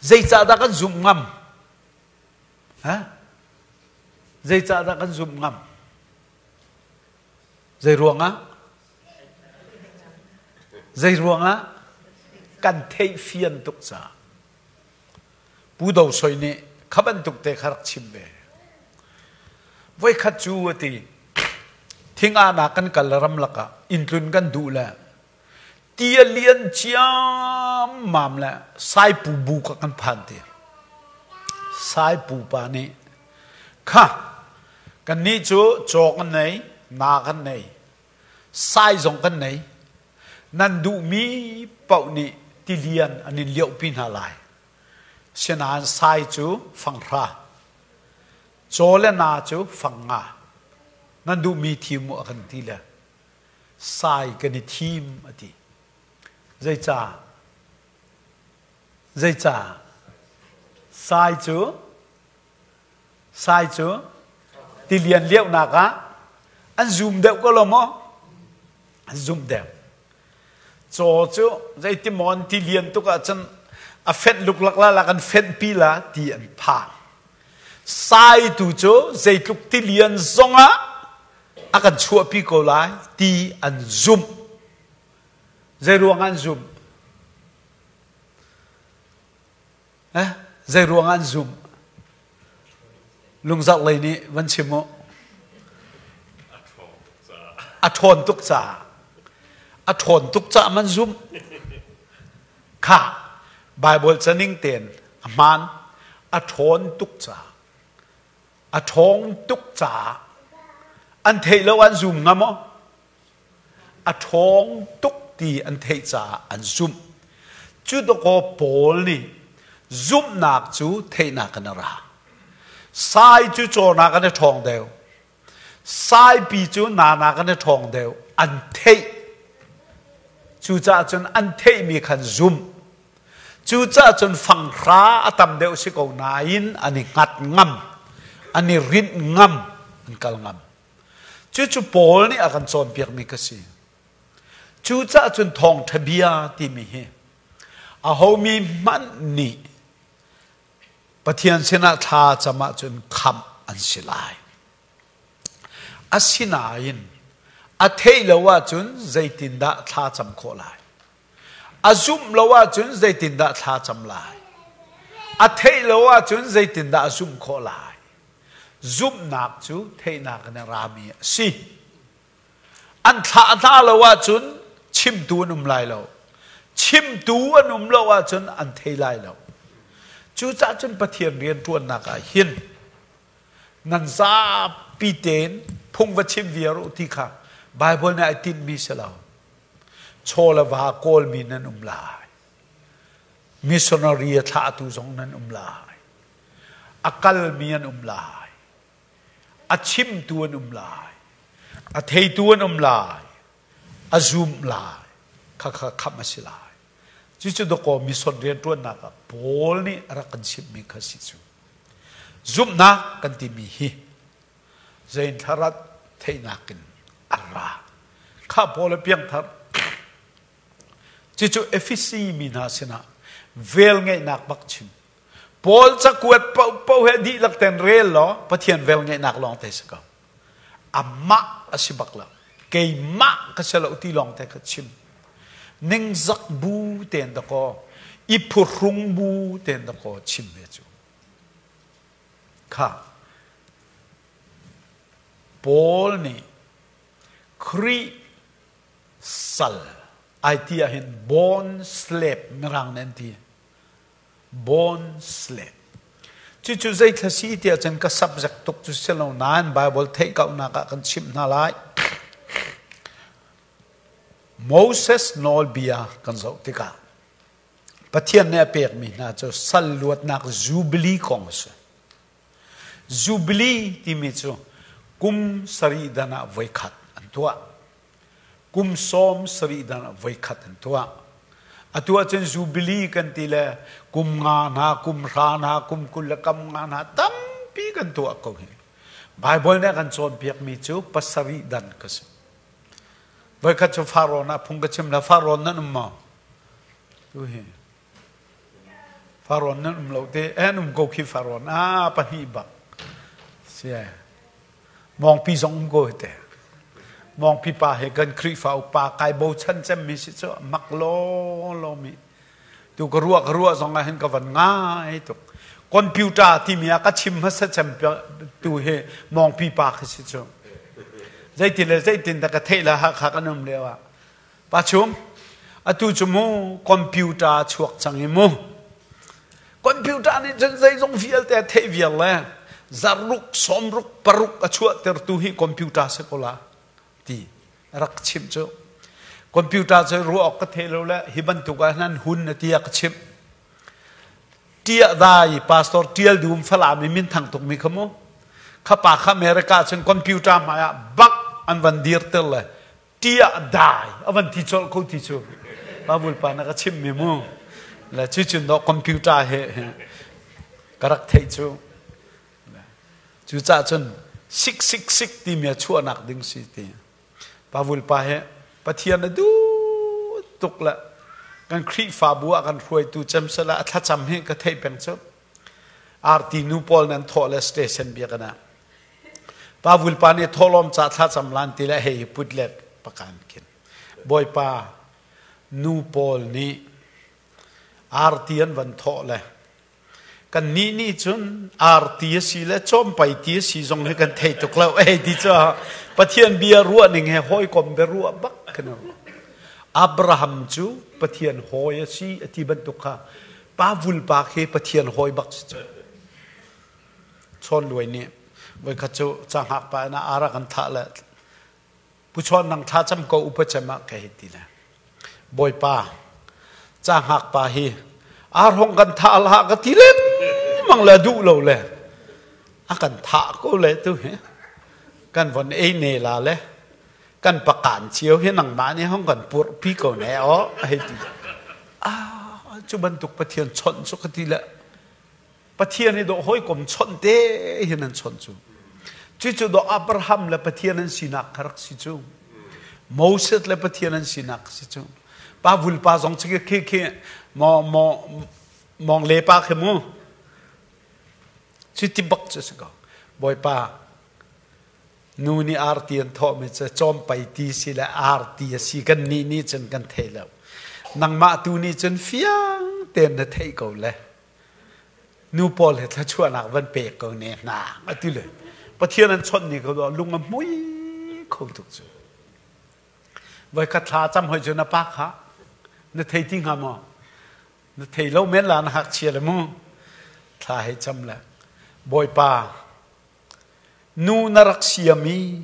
Zeicahdah kan zumh ngam? Ha? Zeicahdah kan zumh ngam? Zei ruangah? Zei ruangah? Kan theihfian tuk caah. Pu Do Soi nih kha bantuk te kha rak chim ve. Voikhat cu a ti, thing-ahnak kan kal ram lakah inn tlun kan duh le ti a lian ciammam le saipu bu ka kan phan ti. Saipu pa nih kha kannih cu caw kan nei, na kan nei, sai zong kan nei. Nan duhmi paoh nih tilian an in liohpi hna lai. Sinain sai cu fanghra, caw le na cu fangnga. Nan duhmi thim u a kan ti le sai kan i thim a ti. Zeicah? Zeicah? Sai cu sai cu tilian lionak ah an zum deuh ko lo maw? An zum deuh. Caw cu zeitimaw an tilian tuk ahcun a fenh luklak la la kan fenh pi la ti an phang. Sai tu cu zeitluk tilian zongah a kan chuahpi ko lai ti an zumh. Zei ruang an zumh? Eh? Zei ruang an zumh? Lungzarh lei nih van chim u. A ṭhawn tuk caah. A ṭhawn tuk caah man zumh. Kha Bible caning tein a hmaan. A ṭhawn tuk caah. A ṭhawng tuk caah an theih lo an zum ngam maw? A ṭhawng tuk ti an theih caah an zumh. Cu dawkaw Paul nih zumhnak cu theihnak in a ra. Sai cu cawnak in a ṭhawng deuh. Saipi cu nanak in a ṭhawng deuh. An theih. Cucaah cun an theihmi khan zumh. Cucaah cun fanghra a tam deuh si ko nain an i hngat ngam, an i rinh ngam, an kal ngam. Cucu Paul nih a kan cawnpiakmi ka si. Cucaah cun thawngṭha bia timi hi ahomi hmanh nih Pathian sinah thla cam ahcun khamh an si lai. Asinain a theih lo ahcun zeitindah thla cam khawh lai? A zumh lo ahcun zeitindah thla cam lai? A theih lo ahcun zeitindah a zumh khawh lai? Zumhnak cu theihnak in a rami a si. An thlah hna lo ahcun chimtu an um lai lo. Chimtu an um lo ahcun an thei lai lo. Cucaah cun Pathian rianṭuannak ah hin nan zapi tein phung va chim viar u ti kha Baibal nih ai tinhmi si lo. Chaw le va kawlmi nan um lai. Missionary a thlahtu zong nan um lai. A kalmi an um lai. A chimtu an um lai. A theitu an um lai. A zum lai. Khakha khamh a si lai. Cucu dawkaw mission rianṭuannak ah Paul nih a rak kan chimhmi kha si cu. Zumhnak kan timi hi zein thlarat theihnak in a ra. Kha Paul a piangthar. Cucu Efesi mi hna sinah velngeihnak bak chim. Paul cakuat paohpaoh he dihlak ten rel law Pathian velngeihnak lawng te si ko. Amah a si bak lo. Keimah ka si lo ti lawng te kha chim. Ningzak bu ten dakaw, i phuhrung bu ten dakaw chim ve cu. Kha Paul nih Khrih sal ai ti ahhin born slave mirang nih an ti. Born slave. Cucu zei thla si tiah cun ka subject tuk cu si lo nain Bible theih kauhnak ah kan chimh hna lai. Moses nawlbia kan zoh tikah Pathian nih a pekmi hna cu sal luatnak Jubilee kong a si. Jubilee timi cu kum sarih dan ah voikhat an tuah. Kum 70 dan ah voikhat an tuah. Atu ahcun Jubilee kan ti le kum nga hna, kum hra hna, kum 20 le kam nga hna tampi kan tuah ko hi. Bible nih a kan cawnpiakmi cu pasarih dan ka si. Voikhat cu Farawn ah phung ka chim la Farawn nan um maw? Tu hi Farawn nan um lo te an um ko khi Farawn ah pahnih bak. Sia. Mawngpi zong um ko te. Mawngpi pa he kan Khrihfa upa kai bochan cemmi si cu mak law law mi. Tu ka ruah ka ruah zong ah hin ka van ngai tuk. Computer timi ah ka chim hmasa cem tu hi mawngpi pa khi si cu. Zeitin le zeitin dah ka theih la Hakha kan um lio ah. Pa Chum, atu cu mu computer chuak cang i mu. Computer nih cun zeizong vialte a theih viar le zarruk, sawmruk, paruk a chuahtertu hi computer si ko la ti rak chimh cu. Computer cu ruah awk ka thei lo le hi bantuk ah nan hun na ti a ka chimh. Ṭiah dai pastor Ṭial Dum Falam i minthang tukmi kha mu. Kha pa kha America cun computer hmai ah bak an van dirter le ṭiah dai a van ti colh ko ti cu Bible pa na ka chimmi mu. Le cucun dawh computer he ka rak theih cu. Cucaah cun sik sik sik timi a chuahnak ding si ti. Pavul pa he Pathian a duh tuk le kan Khrihfabu ah kan hruaitu cem sala a thlacam hi ka theih peng cu. Arti nu pawl nan thawh le station biakinn ah. Pavul pa nih thawhlawm ca thlacam lan ti le hei put le pakan khin. Bawipa. Nu pawl nih arti an van thawh le kannih nih cun arti a si le cawmpai ti a si zong hi kan thei tuk lo ei ti cu Pathian bia ruah ning he hawikom bia ruah bak kan ruah. Abraham cu Pathian hawi a si a ti bantuk kha pa vulpa khi Pathian hawi bak si cu. Chawn Luai nih voikhat cu cahngak pa in ara kan thah le Pu Chawn nang thla cam ko upa cem ah ka hei ti le Bawipa ca hngak pa hi ar hong kan thah hlah ka ti lengmang le duh lo le a kan thah ko le tu hi kan von ei ne la le kan pakan cio hi nangmah nih hong kan purh pi ko ne aw a hei ti. Ah, cu bantuk Pathian chawnh cu ka ti le Pathian hi dawh hawikom chawnh te hin an chawnh cu. Cucu dawh Abraham le Pathian an sinak kha rak si cu. Moses le Pathian an sinak si cu. Pa vulpa zong khi khi khi maw maw mong le pa khi mu. Cu ti bak cu si ko. Bawipa nu nih arti an thawhmi cu cawmpai ti si le arti a si kan nih nih cun kan thei lo. Nangmah tu nih cun fiang tein na theih ko le. Nu pawl he thluachuahnak van pek ko ne hna a ti le Pathian an chawnh ni ko lung a hmui kho tuk cu. Voikhat thla cam hoi cu na pa kha na thei ti hnga maw? Na thei lo men la na hak chia le mu. Thla hei cam le Bawipa Nu na rak siam i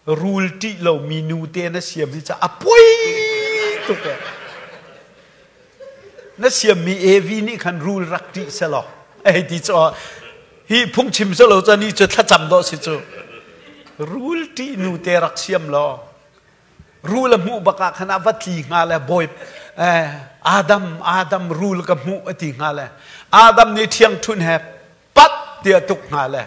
rul ṭih lomi nu te na siam hi ca a poi tuk e. Na siammi Evi nih khan rul rak ṭih selaw ei ti cu hi phungchim selaw ca ni cu thlacam dawh si cu. Rul ṭih nu te rak siam law rul a hmuh bak ah khan a va tli hnga le bawi Adam Adam rul ka hmuh a ti hnga le Adam nih ṭhiangṭhunh he pat tiah tuk hnga le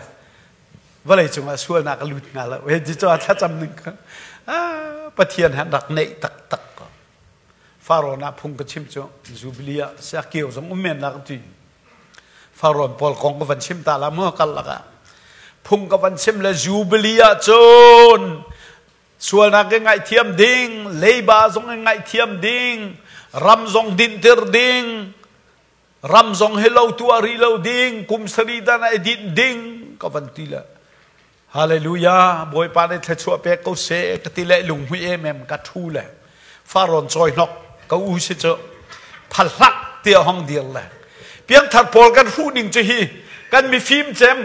vawlei cungah sualnak a lut hnga lo. He ti cu thlacam ning kha Pathian han rak neih taktak ko. Faraon ah phung ka chim cu Jubilee ah siakio zong um men la ka ti. Faraon pawl kong ka van chim ta la mu kal lakah. Phung ka van chim le Jubilee ah cun sualnak i ngaihthiam ding, leiba zong i ngaihthiam ding, ram zong dinhtir ding, ram zong hi lo tuah rih lo ding kum sarih dan ai dinh ding ka van ti le hallelujah Bawipa nih thluachuah pek ko seh ka ti le lunghmui emem ka thu le farrawn cawi hnok ka u si cu phalhlak tiah hong dir le piangthar pawl kan hruh ning cu hi kan mifim cem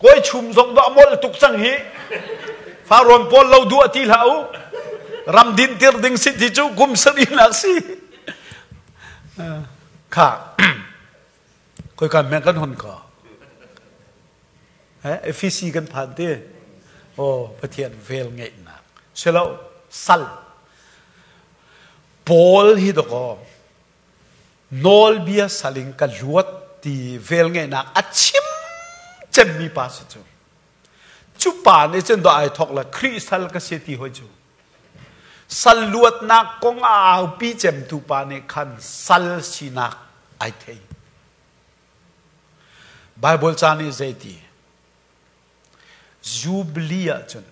kawi chum zong do amol tuk cang hi farrawn pawl lo duah ti hlah u ram din tir ding si ti cu kum sarih nak si Kha khoika men kan hon ko. Efisi kan phan ti. Oh, Pathian vel ngeihnak. Silo sal. Paul hi doko nawlbia saling ka luat ti vel ngeihnak a chim cemmi pa si cu. Cu pa nih cun do ai thok la Khrih sal ka si ti hoi cu. Sal luatnak kong a aupi cemtu pa nih khan sal sinak ai thei. Baibal ca nih zeiti? Jubilee ahcun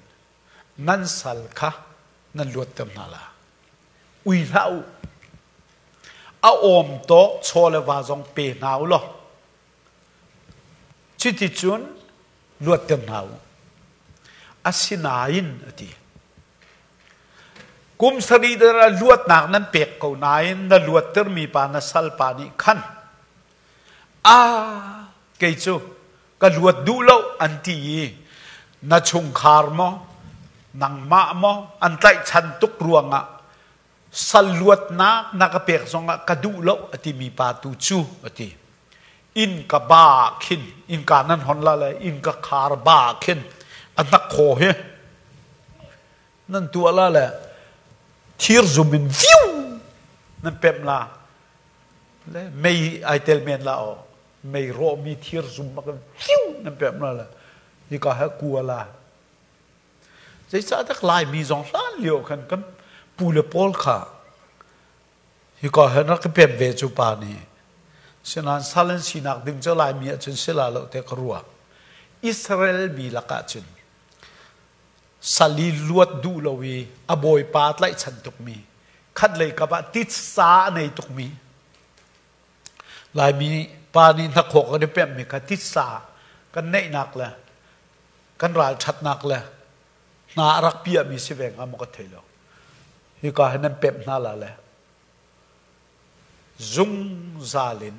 nan sal kha nan luatter hna la. Ui hlah u. A awm tawk chaw le va zong pe hna u law. Cuticun luatter hna u. Asinain a ti. Kum sarih luatnak nan pek ko nain na luattermi pa na salpa nih khan a kei cu ka luat duh lo an ti i na chungkhar maw nangmah maw an tlaihchan tuk ruangah sal luatnak na ka pek zongah ka duh lo a timi pa tu cu a ti. Innka ba ah khin innka nan hon la le innka khar ba ah khin a hnakhaw hi nan tuah la le thir zum in viu nan pemh la le mei ai tel men la o mei rawhmi thir zum bak in viu nan pemh la le hika he kua la. Zeicahdah Laimi zong hlan lio khan kan pu le pawl kha hika he rak i pem ve cu pa nih. Sinain sal an sinak ding cu Laimi ahcun si la lo te ka ruah. Israel mi lakah cun sal i luat duh lo i a bawipa tlaihchan tukmi. Khat lei kap ah titsa a nei tukmi Laimi pa nih hnakhaw kan i pemhmi kha titsa kan neihnak le kan ralṭhatnak le hna a rak piahmi si ve hnga maw ka thei lo. Hika hin nan pemh hna la le zungzal in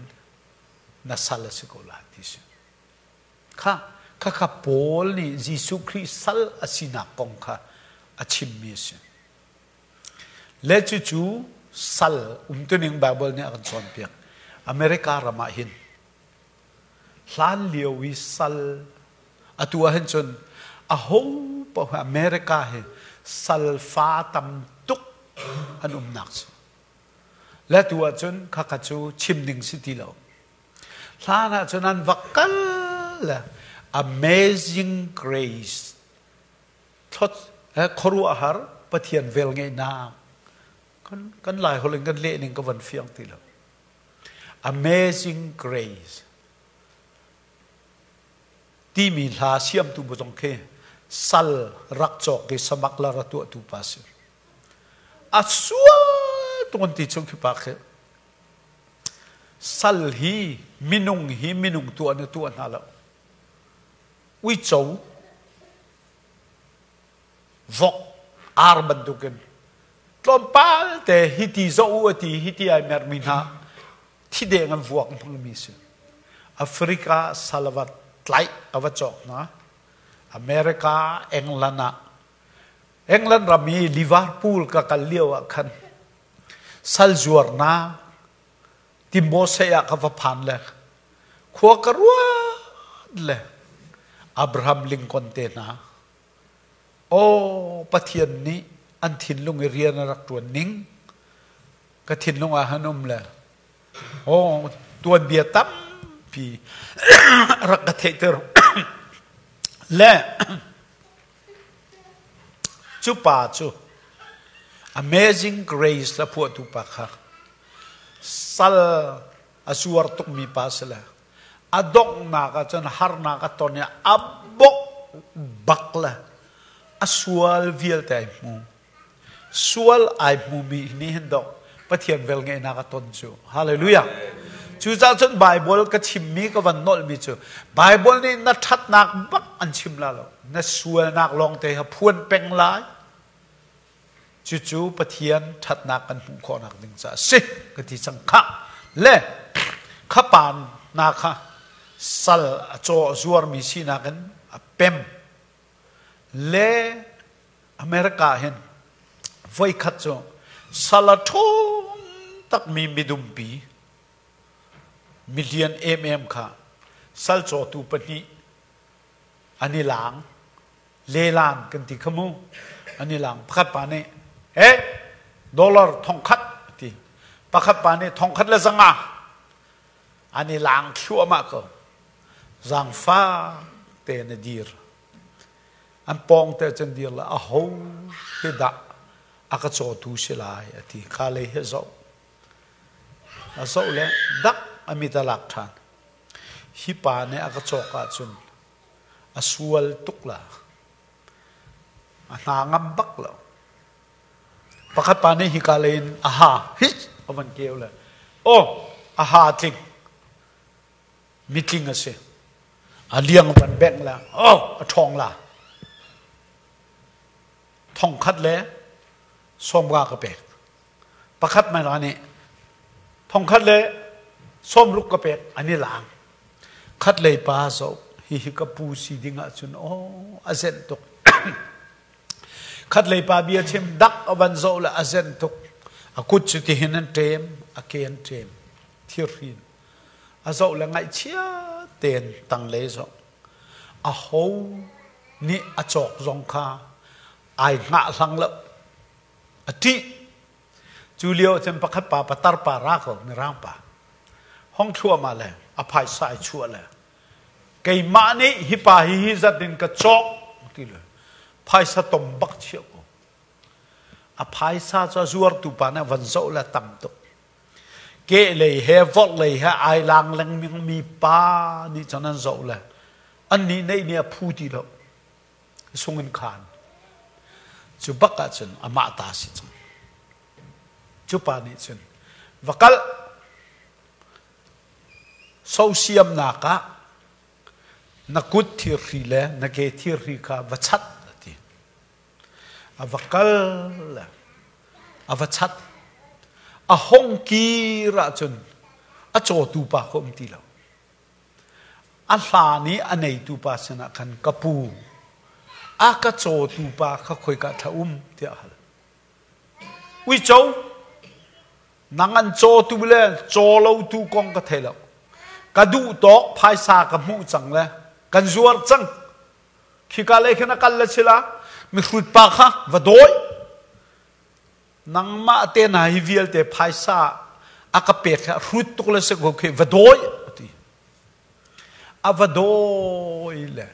na sal a si ko la ti si. Kha khakha Paul nih Jesuh Khrih sal a sinak kong kha a chimmi a si. Le cucu sal umtuning Baibal nih a kan cawnpiak. America ram ah hin hlan lio i sal atu ah hin cun aho paoh America hi sal fa tam tuk an umnak si. Le tu ah cun khakha cu chim ding si ti lo. Hlan ah cun an va kal le Amazing Grace khuaruahhar Pathian velngeihnak kan Lai holh in kan leh ning ka van fiang ti lo. Amazing Grace timi hla siamtu bu zong khi sal rak cawk i samak la ra tuahtu pa si. A sual tuk an ti chung khi pa khi. Sal hi minung hi minung tuah na tuah hna lo. Uico, vok, ar bantukin tlawmpal te hiti zoh u a ti hiti ai mermi hna thideng an vuak hmangmi si. Africa sal a va tlaih a va cawk hna. America, England ah England ram i Liverpool ka kal lio ah khan sal zuarnak Timosei ah ka va phan le khua ka ruat le Abraham Lincoln te hna aw Pathian nih an thinlung i rian a rak ṭuan ning ka thinlung ah han um le aw tuanbia tampi rak ka theihter le Cu pa cu Amazing Grace la phuahtu pa kha sal a zuar tukmi pa si le a donghnak ah cun harnak a ton i a bok bak le a sual vialte ai hmu. Sual ai hmumi nih hin dok Pathian velngeihnak a ton cu. Hallelujah. Cucaah cun Bible ka chimmi ka van nolhmi cu Bible nih na ṭhatnak bak an chim la lo. Na sualnak lawngte ha phuan peng lai. Cucu Pathian ṭhatnak kan hmuh khawhnak ding caah si ka ti cang khah. Le khapan na kha sal a caw a zuarmi sinak in a pem. Le America hin voikhat cu sal a ṭhawng takmi midumpi milian emem kha sal cawtu pahnih an i laang lelan kan ti kha mu an i laang pakhat pa nih eh dollar thongkhat a ti pakhat pa nih thongkhat le zanga an i laang thluahmah ko zaangfak tein a dir An pawngte cun dir le aho hi dah a ka cawtu si lai a ti. Kha lei hi a zoh. A zoh le dak a mit a lak ṭhan. Hi pa nih a ka cawk ahcun a sual tuk la. A hna ngam bak lo. Pakhat pa nih hika lei in a ha hi a van keu le oh a ha tling mitling a si. A liang van bengh le oh a ṭhawng la. Thongkhat le sawmga ka pek. Pakhat mai la nih thongkhat le sawmruk ka pek an i lang. Khat lei pa zoh hihi ka pu si ding ahcun oh a zenh tuk. Khat lei pa bia chim dak a van zoh le a zenh tuk. A kut cu tihin an ṭem, a ke an ṭem. Thirhrin. A zoh le ngaihchia tein tanglei zoh. A ho nih a cawk zong kha ai hngah hlang lo. A ṭih. Cu lio cun pakhat pa patar pa ra ko mirang pa. Hong thluahmah le a phaisa ai chuah le keimah nih hi pa hi hi zat in ka cawk ti le phaisa tom bak chiah ko. A phaisa cu a zuartu pa nih a van zoh le tam tuk. Kehlei he vorhlei he ai lang lengmangmi pa nih cun an zoh le annih neih nih a phu ti lo. Sung in khan. Cu bak ahcun amah ta si cang. Cu pa nih cun va kal sosiamnak ah na kut thirhri le na ke thirhri kha va chat a ti. A va kal le a va chat. A hong kir ahcun a cawtu pa kha um ti lo. A hlan i a neitu pa sinah khan ka pu, a ka cawtu pa kha khoika thla um tiah a hal. Uico, nang an cawtu le caw lotu kong ka thei lo. Ka duh tawk phaisa ka hmuh cang le kan zuar cang. Khika lei khin a kal le sila mihrut pa kha va dawi. Nangmah te hna hi vialte phaisa a ka pek hi a hrut tuk le si ko khi va dawi a ti. A va dawi le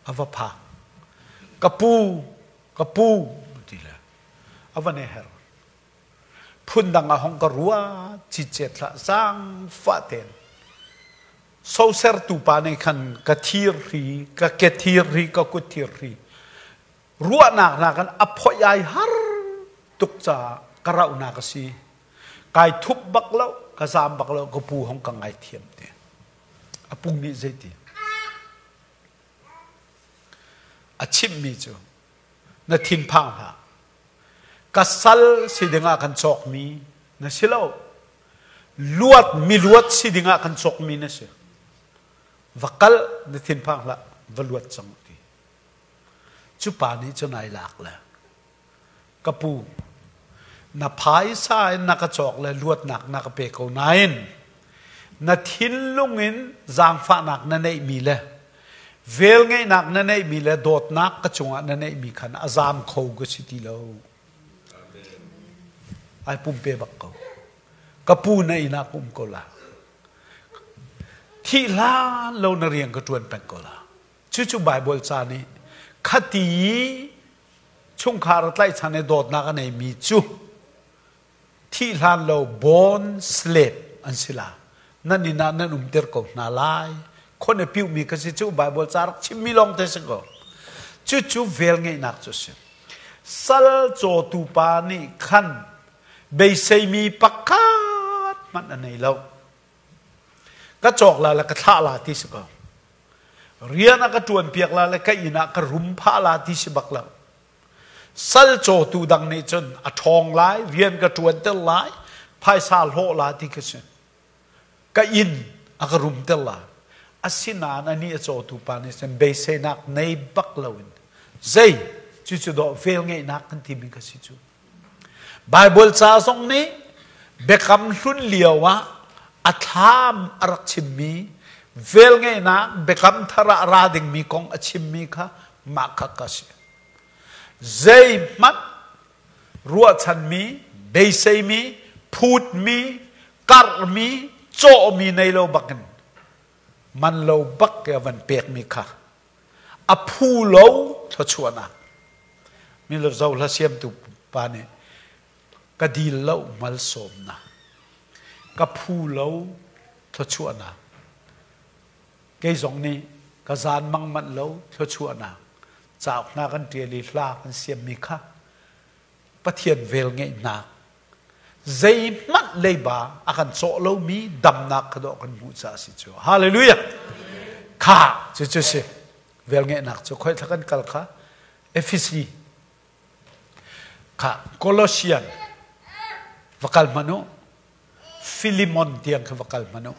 a va phak. Ka pu, ka pu ti le a van i her. Phundang ah hong ka ruat cicet hlah zaangfah tein. Sosertu pa nih khan ka thir hri, ka ke thir hri, ka kut thir hri ruahnak hna kan a phoih ai har tuk caah ka rauhnak a si. Kai thup bak lo, ka zaam bak lo, ka pu hong ka ngaithiam te. A pu nih zeiti? A chimhmi cu na thinphang hlah. Ka sal si dingah kan cawkmi na si lo. Luat miluat si dingah kan cawkmi na si. Va kal na thinphang hlah, va luat cang ti. Cu pa nih cun ai lak le ka pu na phaisa in na ka cawk le luatnak na ka pe ko nain na thinlung in zaangfahnak na neihmi le velngeihnak na neihmi le dawtnak ka cungah na neihmi khan a zaam kho ka si ti lo. Ai pumpe bak ko. Ka pu na inn ah ka um ko la. Thih hlan lo na rian ka ṭuan peng ko la. Cucu Baibal ca nih khati i chungkhar a tlaihchan i dawtnak a neimi cu thih hlan lo born slave an si la. Nan inn ah nan umter ko hna lai. Khon a piuhmi kha si cu Baibal ca rak chimmi lawng te si ko. Cucu velngeihnak cu si. Sal cawtu pa nih khan beiseimi pakhat hmanh a nei lo. Ka cawk la le ka thlah la ti si ko. Rian a ka ṭuan piak la le ka inn ah ka rum phah la ti si bak lo. Sal cawtu dang nih cun a ṭhawng lai, rian ka ṭuanter lai, phaisa hlawh la ti ka si. Ka inn a ka rumter la. Asinain anih a cawtu pa nih cun beiseinak nei bak loin zei cucu dawh velngeihnak kan timi ka si cu. Baibal ca zong nih Biakam Hlun lio ah a thlam a rak chimmi velngeihnak Biakam Thar ah ra dingmi kong a chimmi kha mah kha ka si. Zeihmanh ruahchanmi, beiseimi, phutmi, karhmi, cawhmi nei lo bakin man lo bak ke van pekmi kha a phu lo thluachuahnak mi lo zo hla siamtu pa nih ka dil lo malsawmnak ka phu lo thluachuahnak kei zong nih ka zan mang manh lo thluachuahnak cauk hna kan ṭial i hla kan siammi kha Pathian vel ngeihnak zeihmanh leiba a kan cawh lomi damnak kha dawh kan hmuh caah si cu. Hallelujah! Kha cu cu si. Velngeihnak cu khoi thla kan kal kha Efesi kha Colossian va kal hmanh u Philemon tiang kha va kal hmanh u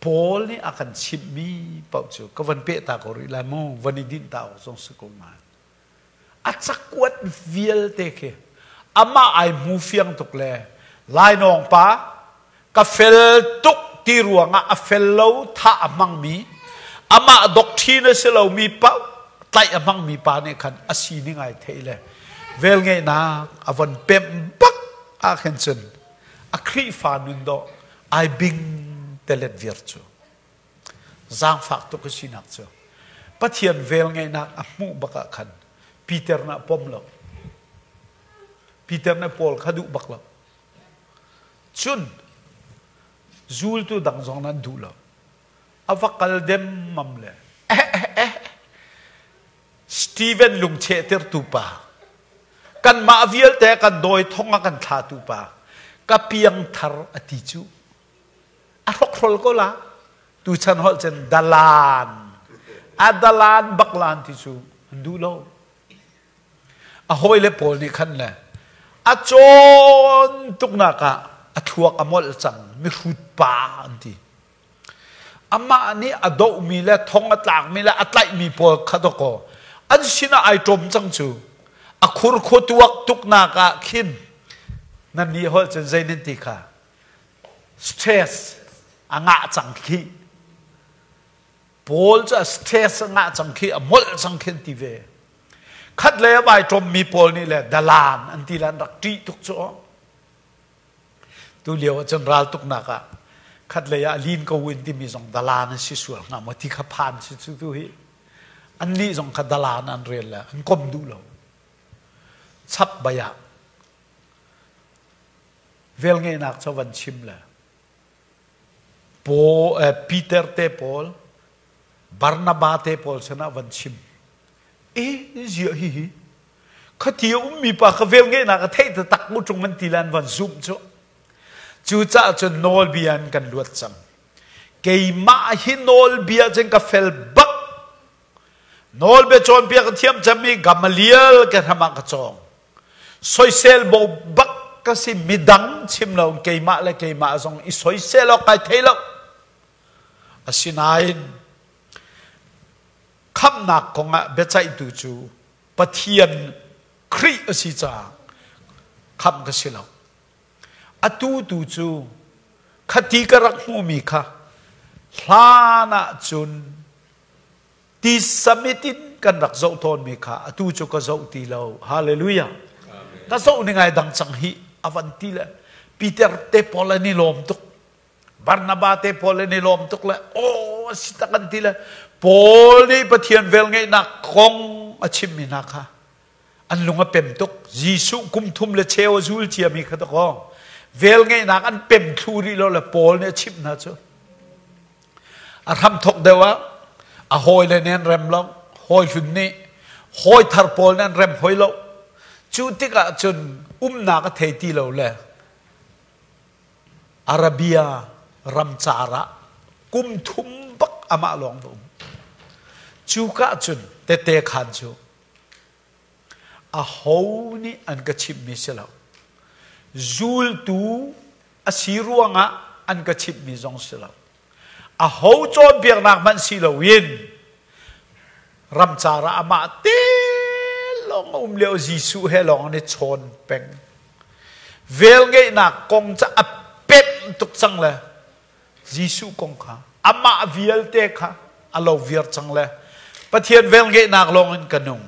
Paul nih a kan chimhmi paoh cu ka van peh ta ko rih lai mu van i dinh ta awk zong si ko nain A cakuat vialte khi amah ai hmu fiang tuk le lainawng pa ka fel tuk ti ruangah a fel lo thah a hmangmi amah doctrine a si lomi paoh tlaih a hmangmi pa nih khan a sining ai theih le velngeihnak a von pemh bak ah khin cun a Khrihfa nun dawh ai bing telet viar cu. Zaangfak tuk a sinak cu Pathian velngeihnak a hmuh bak ah khan Peter nih a pom lo. Peter nih Paul kha duh bak lo. Cun zultu dang zong nan duh lo. A va kal demmam le eh eh eh Steven lungchehtertu pa kanmah vialte kan dawi thong a kan thlatu pa. Ka piangthar a ti cu. A hrokhrol ko la. Tuchan holh cun dalan. A dalan bak lan ti cu an duh lo. A hawile pawl nih khan le a cawn tuknak ah a thluak a molh cang mihrut pa an ti. Amah nih a dohmi le thong a tlakmi le a tlaihmi pawl kha dawkaw an sinah ai ṭawm cang cu. A khurkhua tuak tuknak ah khin nan nih holh cun zei nan ti kha stress a ngah cang khi. Paul cu a stress a ngah cang khi a molh cang khi an ti ve. Khat le a vai ṭawmmi pawl nih le dalan an ti le an rak ṭih tuk cu. Tu lio ah cun raltuknak ah khatlei ah lin ko in timi zong dalan an si sual hnga maw ti kha phan si cu tu hi. Annih zong kha dalan an rel le an kom duh lo. Chap bai ah velngeihnak cu van chim le Peter te pawl Barnaba te pawl sinah van chim. E ziah hihi khati a ummi pa kha velngeihnak a theih taktak mu ṭung an ti le an van zumh cu. Cucaah cun nawlbia in kan luat cang. Keimah hi nawlbia cun ka fel bak. Nawlbia cawnpiak a thiam cemmi Gamaliel ke hram ah ka cawng. Soisel bo bak ka si midang chim lo keimah le keimah zong i soisel awk kai thei lo. Asinain khamhnak kongah biaceihtu cu Pathian Khrih a si caah khamh ka si lo. Atu tu cu khati ka rak hmuhmi kha hlan ah cun ti summit in kan rak zoh tawnmi kha atu cu ka zoh ti lo. Hallelujah. Ka zoh ning ai dang cang hi a van ti le Peter te pawl an i lawm tuk. Barnaba te pawl an i lawm tuk le aw a si tak an ti le Paul nih Pathian velngeihnak kong a chimmi hna kha an lung a pem tuk. Jesuh kum thum le cheu a zul ciami kha dakaw velngeihnak an pem thlu rih lo le Paul nih a chimh hna cu a hramthok deuh ah a hawile nih an rem lo hawi hlun nih hawi thar pawl nih an rem hoi lo cu tikah cun umnak a thei ti lo le Arabia ramcar ah kum thum bak amah lawng va um. Cuka cun tete khan cu aho nih an ka chimhmi si lo. Zultu a si ruangah an ka chimhmi zong si lo. Aho cawnpiaknak hmanh si loin ramcar ah amah te lawng a um lio Jesuh he lawng an i chawn peng. Velngeihnak kong cu a pemh tuk cang le Jesuh kong kha amah vialte kha a lo viar cang le Pathian velngeihnak lawng in ka nung.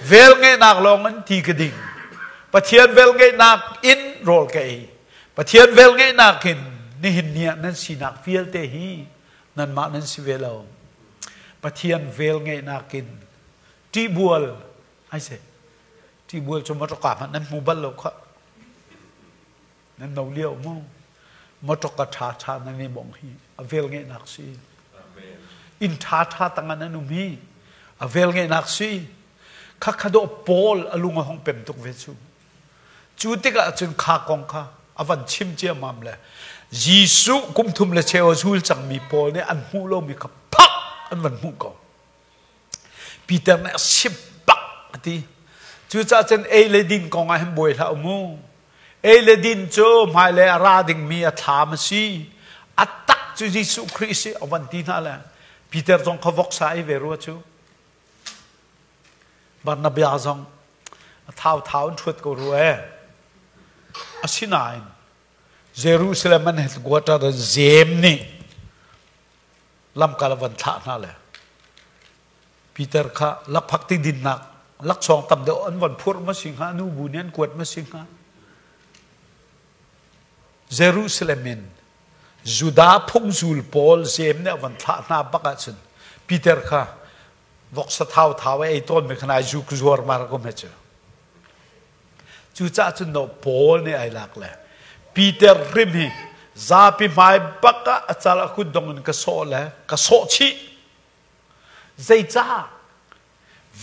Velngeihnak lawng in ti ka ding. Pathian velngeihnak in rawl ka ei. Pathian velngeihnak in nihin ni ah nan sinak vialte hi nanmah nan si ve lo. Pathian velngeihnak in ṭihbual ai se ṭihbual cu motor hmanh nan hmu bal lo khah. Nan no lio mu motor ṭha ṭha nan i mong hi a velngeihnak si. Inn ṭha ṭha tangah nan um hi a velngeihnak si. Kha kha dawh Paul a lung a hong pem tuk ve cu. Cu tikah cun kha kong kha a van chim ciammam le Jesuh kum thum le cheu a zul cangmi pawl nih an hmuh lomi kha phak an van hmuh ko. Peter nih a si bak a ti. Cucaah cun ei le din kong ah hin buai hlah u mu. Ei le din cu hmailei a ra dingmi a thlam a si. A tak cu Jesuh Khrih si a van ti hna le Peter zong kha voksa ei ve rua cu. Barnabas zong a thauthau in ṭhuat ko rua ee. Asinain Jerusalem an headquarter in Jeim nih lamkal a van thlah hna le Peter kha lakphak ti dinnak laksawng tam deuh an van phurh ma si hnga nu bu nih an kuat ma si hnga Jerusalem in Judah phungzul pawl Jeim nih a van thlah hna bak ahcun Peter kha voksa thau thau ei tawn mi khan ai zuk zuar mar ko me cu cucaah cun no Paul nih ai lak le Peter hrim hi zapi hmai bak ah a cal a kut dong in ka sawh le ka sawh chih zeicah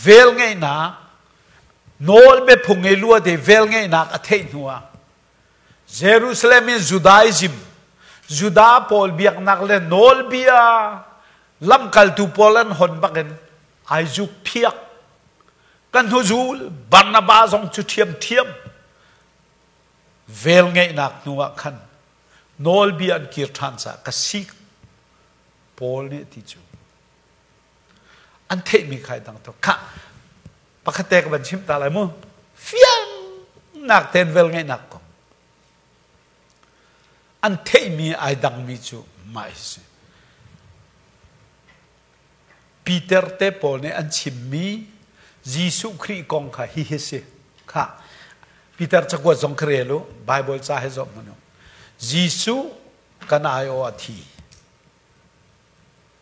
vel ngeihnak nawl biaphung i luat i vel ngeihnak a theih hnu ah. Jerusalem in Judaism, Judah pawl biaknak le nawlbia lamkaltu pawl an hon bakin ai zuk phiak. Kan hnuzul Barnabas zong cu ṭhiamṭhiam velngeihnak hnu ah khan nawlbia an kir ṭhan caah ka sik Paul nih a ti cu. An theihmi kha ai dang tuk. Khah, pakhat te ka van chimh ta lai mu. Fiangnak tein velngeihnak kong. An theihmi ai dangmi cu mah hi si. Peter te pawl nih an chimmi Jesuh Khrih kong kha hihi si. Khah, Peter cakuat zong kha rel u, Bible ca he zoh hmanh u. Jesuh kan aiawh a thi.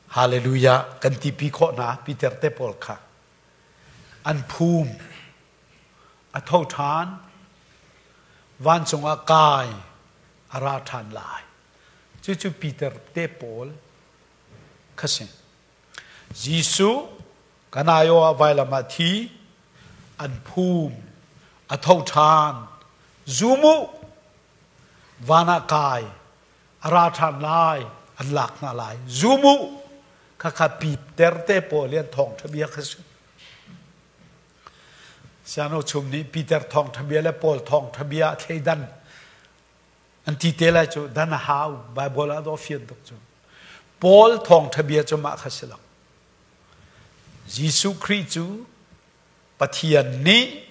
Hallelujah kan tipi khawh hna Peter te pawl kha. An phum, a tho ṭhan, vancung ah kai, a ra ṭhan lai. Cucu Peter te pawl kha si. Jesuh kan aiawh ah vailam ah thi, an phum, a tho ṭhan, zum u, van ah kai, a ra ṭhan lai, an lak hna lai, zum u, khakha Peter te pawl i an thawngṭha bia kha si. Siano chum nih Peter thawngṭha bia le Paul thawngṭha bia a thleidan an ti te lai cu dan a hau Bible ah dawh fian tuk cu. Paul thawngṭha bia cu mah kha si lo. Jesuh Khrih cu Pathian nih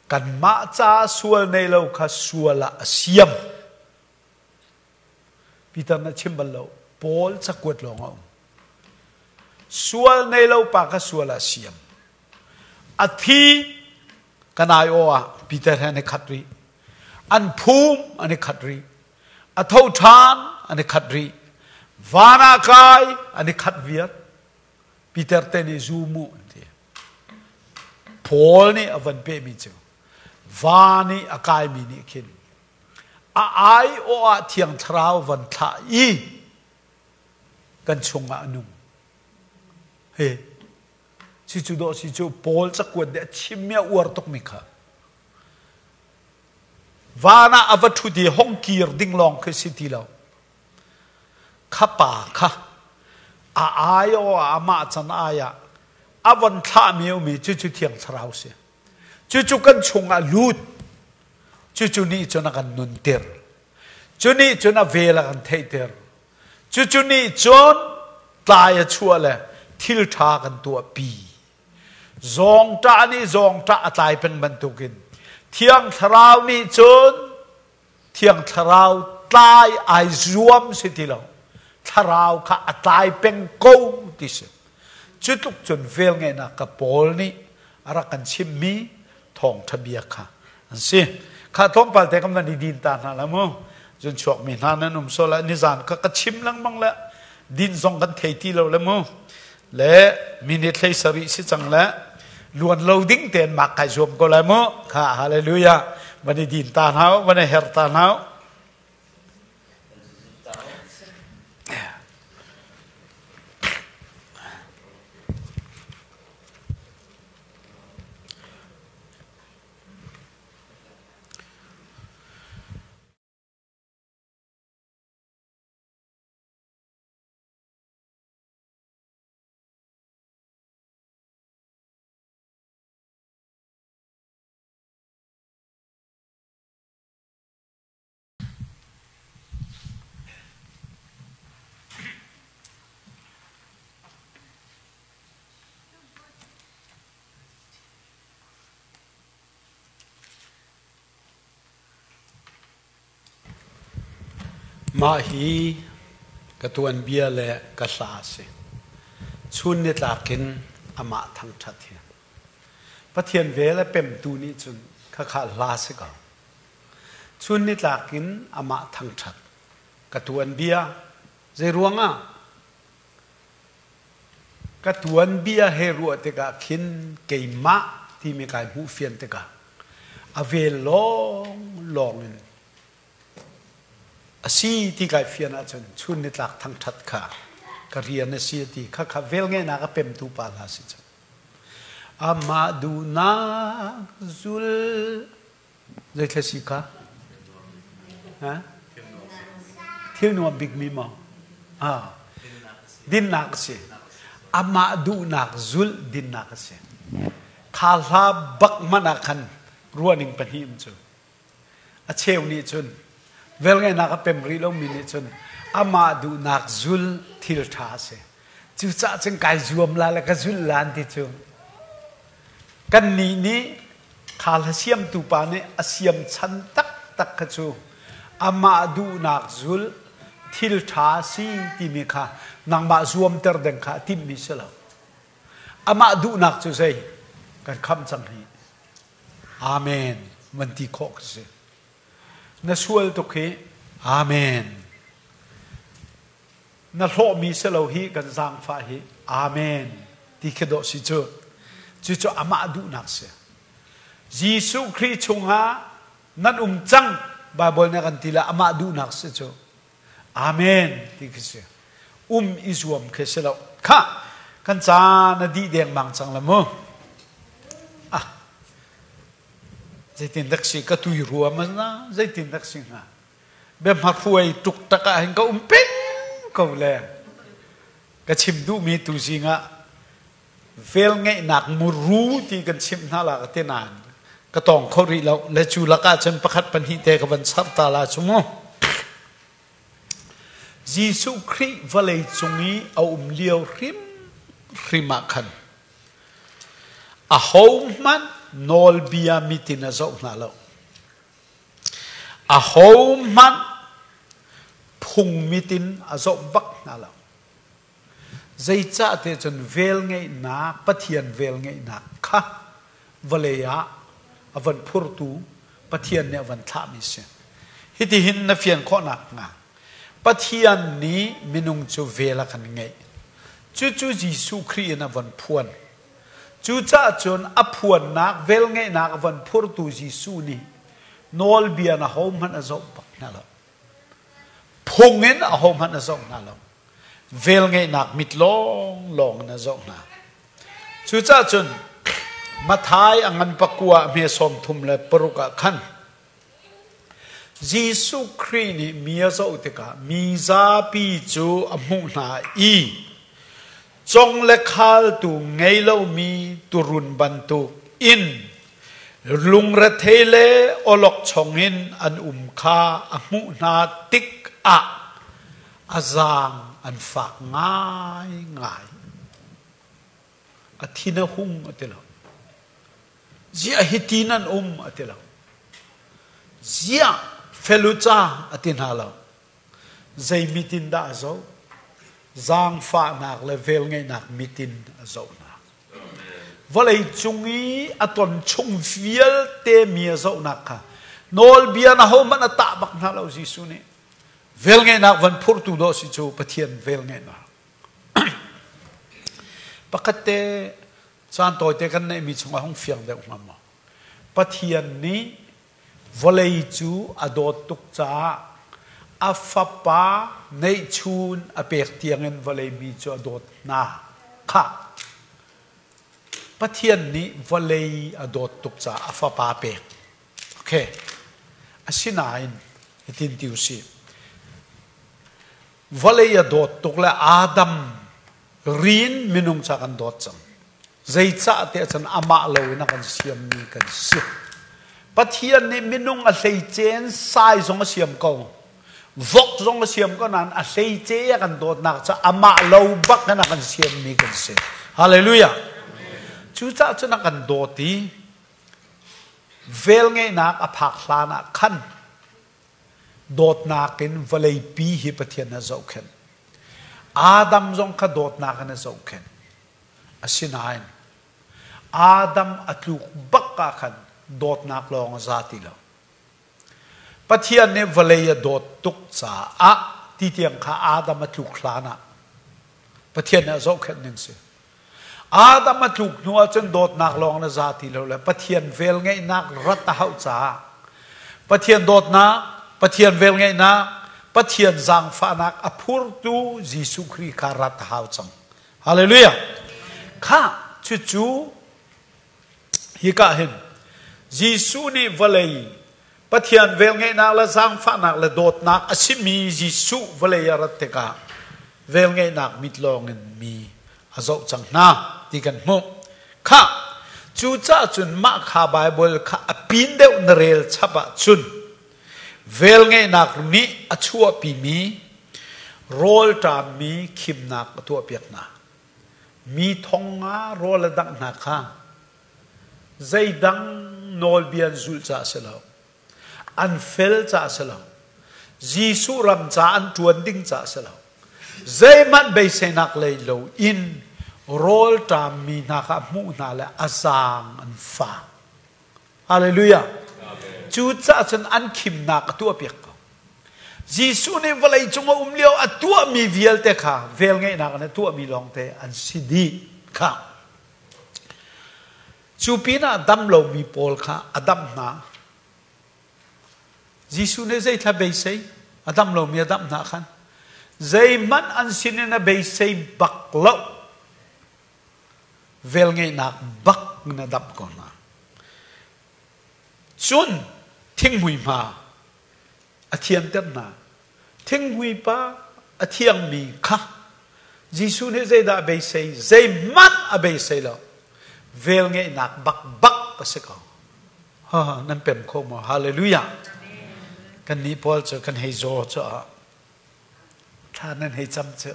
kanmah ca sual nei lo kha sual ah a siam. Peter na chim bal lo. Paul cakuat lawng a um. Sual nei lo pa kha sual ah siam. A thi kan ai aw ah Peter he an i khat rih. An phum an i khat rih. A tho ṭhan an i khat rih. Van ah kai an i khat viar. Peter te nih zu mu an ti. Paul nih a van pehmi cu van i a kaimi nih khin a aiawh ah Thiang Thlarau van thlah i kan chungah a nung. He si cu dawh si cu Paul cakuat nih a chimmi a uar tukmi kha van ah a va ṭhut i hong kir ding lawng khi si ti lo. Kha pa kha a aiawh ah amah can ai ah a von thlahmi a um i cucu Thiang Thlarau si. Cucu kan chungah lut. Cucu nih cun a kan nunter. Cu nih cun a vel a kan theihter. Cucu nih cun tlai a chuah le thil ṭha kan tuahpi. Zawngṭah nih zawngṭah a tlai peng bantukin Thiang Thlarau nih cun Thiang Thlarau tlai ai zuam si ti lo. Thlarau kha a tlai peng ko ti si. Cu tluk cun velngeihnak ka Paul nih a rak kan chimmi thawngṭha bia kha an si. Kha tlawmpal te kan van i din ta hna la mu. Cun chuakmi hna nan um sual ah nizan kha ka chim lengmang le din zong kan thei ti lo le mu. Le minute hlei sarih si cang le luan lo ding tein mak kai zuam ko lai mu. Kha hallelujah. Van i din ta hna van i her ta hna. Mah hi ka tuanbia le ka hla a si. Chun nitlak in amah thangṭhat hi. Pathian vel a pemtu nih cun khakha hla si ko. Chun nitlak in amah thangṭhat. Ka tuanbia zei ruangah Ka tuanbia he ruah tikah khin keimah timi kai hmuhfian tikah a vel lawnglawng in a si ti kai fian ahcun chun nitlak thangṭhat kha ka rian a si a ti kha kha velngeihnak a pemtu pa hna si cu. Amah duhnak zul zeithla si kha? Thil nuam bikmi maw? Ah. Dinnak a si. Amah duhnak zulh dinnak a si. Kha hla bak hmanh ah khan ruahning pahnih um cu. A cheu nih cun velngeihnak a pem rih lomi nih cun amah duhnak zul thil ṭha a si. Cucaah cun kai zuam la le ka zulh la an ti cu. Kannih nih kha hla siamtu pa nih a siam chan taktak kha cu amah duhnak zul thil ṭha a si timi kha nangmah zuamter ding kha a timhmi si lo. Amah duhnak cu zei kan khamh cang hi. Amen van ti khawh ka si. Na sual tuk hi Amen. Na hlawhmi si lo hi kan zaangfah hi Amen ti khi dawh si cu. Cucu amah duhnak si. Jesuh Khrih chungah nan um cang Bible nih a kan ti le amah duhnak si cu. Amen ti khi si. Um i zuam khi si lo. Khah kan caan a dih dengmang cang la mu. Ah zeitin dak si ka tui rua ma na zeitin dak si hnga. Biahma hruai tuk tak ah hin ka um peng ko le ka chim duhmi tu zing ah velngeihnak muru ti kan chimh hna la ka ti nain ka tong kho rih lo le cu lakah cun pakhat pahnih te ka van char ta la cu mu. Jesuh Khrih vawlei cung i a um lio hrimhrim ah khan ahohmanh nawlbia mitin a zoh hna lo. Ahohmanh phung mitin a zoh bak hna lo. Zeicah ti cun velngeihnak, Pathian velngeihnak kha vawlei ah a van phurtu Pathian nih a van thlahmi si. Hitihin na fian khawh nakhnga Pathian nih minung cu vel a kan ngeih. Cucu Jesuh Khrih in a van phuan. Cucaah cun a phuannak, velngeihnak a van phurtu Jesuh nih nawlbia na hohmanh a zoh bak hna lo. Phung in ahohmanh a zoh hna lo. Velngeihnak mit lawnglawng in a zoh hna. Cucaah cun Matthai a ngan pakua hme 36 ah khan Jesuh Khrih nih mi a zoh tikah mi zapi cu a hmuh hna i cong le khaltu ngei lomi tuurun bantuk in lungrethei le awlokchong in an um kha a hmuh hna tikah a zaang an fak ngaingai. A thin a hung a ti lo. Ziah hiti nan um a ti lo. Ziah fel u ca a ti hna lo. Zei mit in dah a zoh? Zaangfahnak le velngeihnak mit in a zoh hna. Vawlei cung i a ton chung vialte mi a zohnak kha nawlbia na hohmanh a tah bak hna lo Jesuh nih. Velngeihnak van phurtu dawh si cu Pathian velngeihnak. Pakhat te caan tawite kan neihmi chungah hung fiang deuh hnga maw? Pathian nih vawlei cu a dawt tuk caah a fapa neihchun a pek tiangin vawlei mi cu a dawt hna. Khah! Pathian nih vawlei a dawt tuk caah a fapa pek. Okay. Asinain hitin ti usih. Vawlei a dawt tuk le Adam rin minung ca kan dawt cang. Zeicah tiah cun amah lo in a kan siammi kan si. Pathian nih minung a hleicen sai zong a siam ko. Vok zong a siam ko nain a hleice a kan dawtnak cu amah lo bak in a kan siammi kan si. Hallelujah. Cucaah cun a kan dawt i velngeihnak a phak hlan ah khan Dawtnak in vawleipi hi Pathian a zohkhenh. Adam zong kha dawtnak in a zohkhenh. Asinain Adam a tluk bak ah khan dawtnak lawng a za ti lo. Pathian nih vawlei a dawt tuk caah ti tiang kha Adam a tluk hlan ah Pathian nih a zohkhenh ning si. Adam a tluk hnu ahcun dawtnak lawng na za ti lo le Pathian velngeihnak rat a hauh caah Pathian dawtnak, Pathian velngeihnak, Pathian zaangfahnak a phurtu Jesuh Khrih kha rat a hau cang. Hallelujah. Kha cucu hika hin Jesuh nih vawlei. Pathian velngeihnak le zaangfahnak le dawtnak a simi Jesuh vawlei a rat tikah velngeihnak mit lawngin mi a zoh cang hna ti kan hmuh. Khah, cucaah cun mah kha Baibal kha a pin deuh na rel chap ahcun velngeihnak nih a chuahpimi rawlṭammi khimnak a tuahpiak hna. Mi thong nga rawl a dangh hna kha zeidang nawlbia an zulh caah a si lo. An fel caah a si lo. Jesuh ram ca an ṭuan ding caah a si lo. Zeihmanh beiseinak lei lo in rawlṭammi hna kha a hmuh hna le a zaang an fak. Hallelujah. Cucaah cun an khimnak a tuahpiak ko. Jesuh nih vawlei cung a um lio a tuahmi vialte kha velngeihnak in a tuahmi lawngte an si dih kha. Cu pinah dam lomi pawl kha a damh hna. Jesuh nih zeithla beisei a dam lomi a damh hna khan zeihmanh an sinin a beisei bak lo. Velngeihnak bak in a damh ko hna. Cun thinghmui hma a thianter hna. Thinghmui pa a thiangmi kha Jesuh nih zeidah a beisei? Zeihmanh a beisei lo. Velngeihnak bakbak a si ko. Ha, nan pem kho maw? Hallelujah. Kannih pawl cu kan hei zaw cu ah thla nan hei cam cu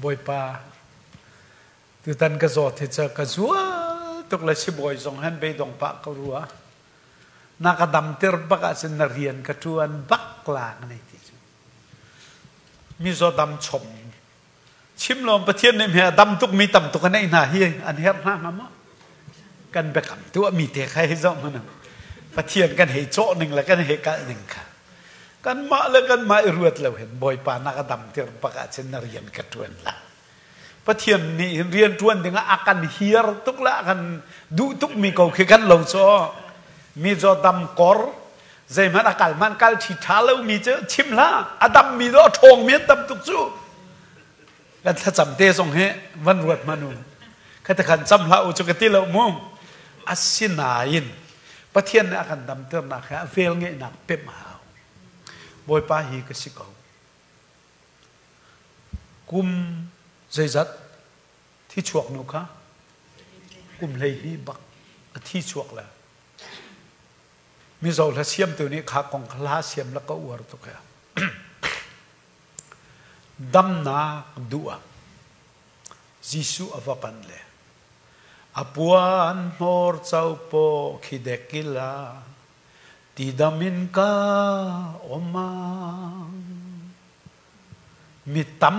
Bawipa tutan ka zawt hi cu ka zual tuk le sibawi zong han beidong pah ko rua. Na ka damter bak ahcun na rian ka ṭuan bak la ka nei ti cu. Mizaw dam chom. Chim lawm Pathian nih hme a dam tukmi tam tuk a neih hna hi an herh hna hnga maw? Kan biakam tuahmi te kha hei zoh hmanh. Pathian kan hei cawh ning le kan hei kalh ning kha. Kanmah le kanmah i ruat lo hin Bawipa na ka damter bak ahcun na rian ka ṭuan la. Pathian nih hin rian ṭuan dingah a kan hiar tuk le a kan duh tukmi ko khi kan lo cu. Mizaw dam kor zeihmanh a kal hmanh kal ṭhi ṭha lomi cu chim hlah a dammi do a ṭhawngmi an tam tuk cu. Kan thlacam te zong hi van ruat hmanh u. Kha khan cam hlah u cu ka ti lo mu. Asinain Pathian nih a kan damternak he a velngeihnak pemh a hau. Bawipa hi ka si ko. Kum zeizat thi chuak nu kha kum 12 bak a thi chuak le Mizo hla siamtu nih kha kong kha hla siam la ka uar tuk he. Damnak duh ah Jesuh a va panh le a puan hmawr copaw khi dek ila Tidam in ka um ang. Mi tam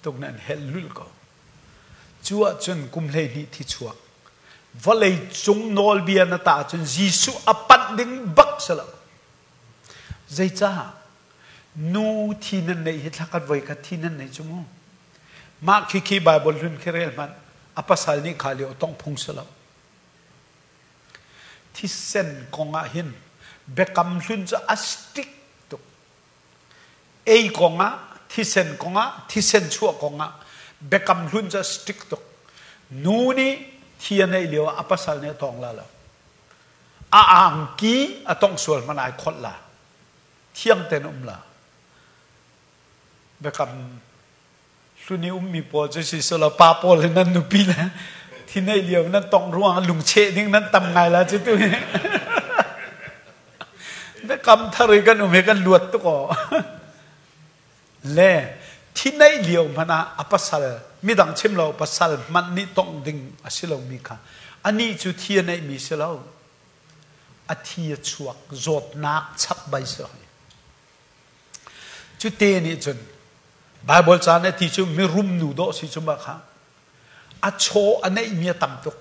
tuk nih an helh lulh ko. Cu ahcun kum 12 thi chuak. Vawlei cung nawlbia na ta ahcun Jesuh a panh ding bak si lo. Zeicah? Nu thi nan neih hi thlakhat voi khat thi nan nei cu mu. Mah khi khi Bible hlun khi rel hmanh. A pasal nih kha lio tong phung si lo. Thisen kong ah hin biakam hlun cu a strict tuk. Ei kong ah, thisen kong ah, thisen chuah kong ah biakam hlun cu a strict tuk. Nu nih thi a neih lio ah a pasal nih a tawng la lo. A angki a tongh sual hmanh ai kholh la. Thiang tein um la. Biakam Hlun i ummi pawl cu si selaw pa pawl hi nan nupi le thi neih lio nan tongh ruang lungcheh ding nan tam ngai la cu tu hi. Biakam thar i kan um hi kan luat tuk aw. Le thi neih lio hmanh ah a pasal midang chim lo pasal hmanh nih tongh ding a si lomi kha anih cu thi a neihmi si lo a thi a chuak zawtnak chap bai si hoi. Cute nih cun Baibal ca nih a ti cu mirum nu dawh si cu mah kha a chaw a neihmi a tam tuk.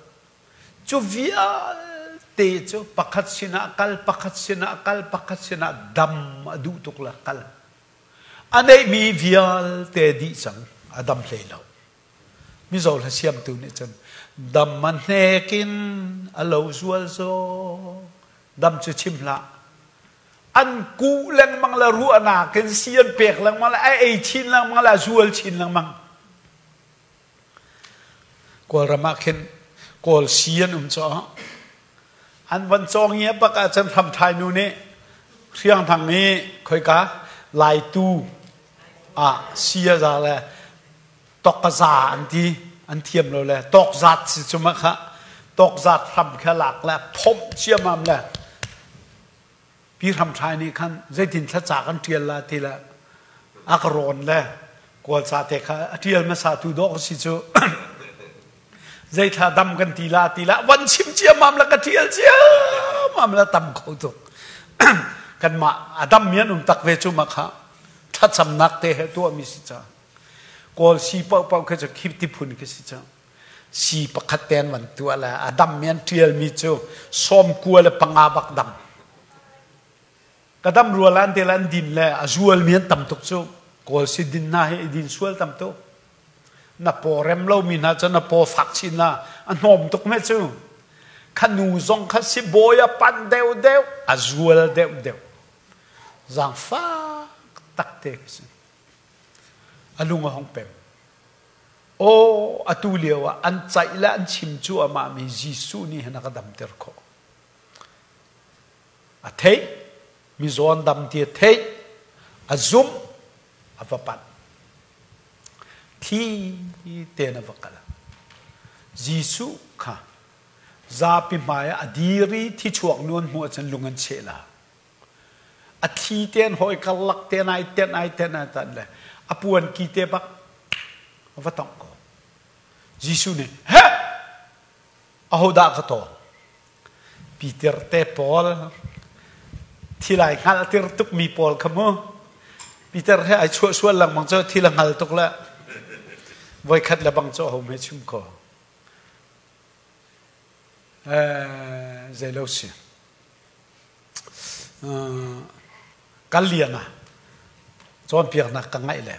Cu vialte cu pakhat sinah kal, pakhat sinah kal, pakhat sinah dam a duh tuk le kal. A neihmi vialte dih cang, a dam hlei lo. Mizaw hla siamtu nih cun dam a hnek in a lo zual zaw, dam cu chim hlah. An kuh lengmang le ruahnak in si an pek lengmang le a ei chin lengmang le a zual chin lengmang. Kawlram ah khin Kawl si an um caah An van cawng i bak ahcun hramthai nu nih hriangthang i khoika Laitu ah si a za le tok a za an ti an thiam lo le tawk zat si cu ma kha tawk zat hram kha lak le phomh ciamam le Pi Hramthai nih khan zeitin thlaca kan ṭial la ti le a ka rawn le Kawlca te kha a ṭial hmasa tu dawh ka si cu zeithla dam kan ti la ti la van chim ciammam le ka ṭial ciammam le tam kho tuk kanmah a dam mi an um tak ve cu ma kha thlacamnak te he tuahmi si ca Kawl si paohpaoh khi cu khip ti phun khi si cang si pakhat te an van tuah le a dam mi an ṭialmi cu 95 bak dam ka dam rual an te le an din le a zual mi an tam tuk cu Kawl si din hna hi i din sual tam tuk na paw rem lo mi hna cu na paw fak chin la a hnawm tuk me cu kha nu zong kha si bawi a pan deuh deuh a zual deuh deuh zaangfak tak te si a lung a hong pem Aw, atu lio ah an caih le an chim cuahmahmi Jesuh nih hin a ka damter khawh. A theih, mizaw an dam ti a theih, a zumh, a va panh. Thi tein a va kal. Jesuh kha zapi hmai ah a dir i thichuak nu an hmuh ahcun lung an cheh la. A thi tein hawi karlak tein ai tenh ai tenh ai tenh le a puan ki te bak a va tongh ko. Jesuh nih, Heh! Ahodah ka tawl? Peter te pawl thil ai hngalhter tukmi pawl kha mu. Peter he ai chuah sual lengmang cu thil a hngal tuk le voikhat le bang cu aho hme chim ko. Eh, zeilo si. Kal lian ah cawnpiaknak ka ngaih le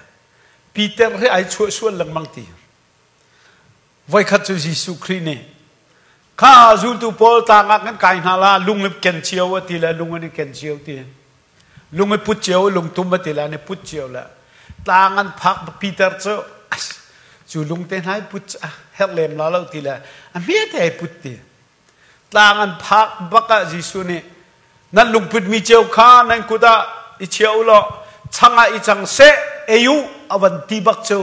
Peter he ai chuah sual lengmang ti. Voikhat cu Jesuh Khrih nih kha zultu pawl tlang ah kan kai hna la lung i ken cio a ti le lung an i ken cio ti. Lung i put cio lungtum a ti le an i put cio le tlang an phak Peter cu cu lung te hna i put herh lem la lo ti le a hme te ai put ti. Tlang an phak bak ah Jesuh nih nan lungput mi cio kha nan kut ah i chia u law chang ah i cang seh ei u a van ti bak cu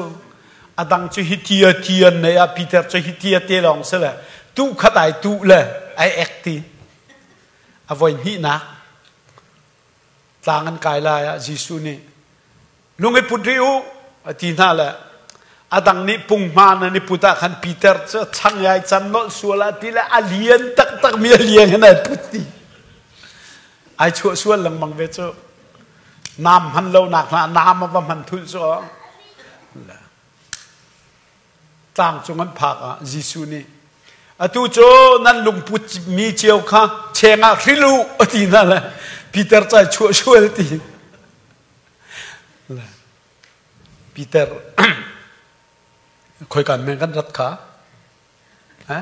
a dang cu hi ti a ti an nei ah Peter cu hi ti a te lawng si le tu khat ai tu le ai ek ti a voi hnihnak tlang an kai lai ah Jesuh nih lung i put rih u a ti hna le a dang nih punghma nan i put ah khan Peter cu chang ai can nolh sual ah ti le a lian taktak mi a liang in ai put ti ai chuah sual lengmang ve cu nam hman lo nak hna nam a va hman thul cu tlang cung an phak ah Jesuh nih atu cu nan lungput mi cio kha cheng ah hril u a ti hna le Peter cu ai chuah sual ti Peter khoikan men kan rat kha ha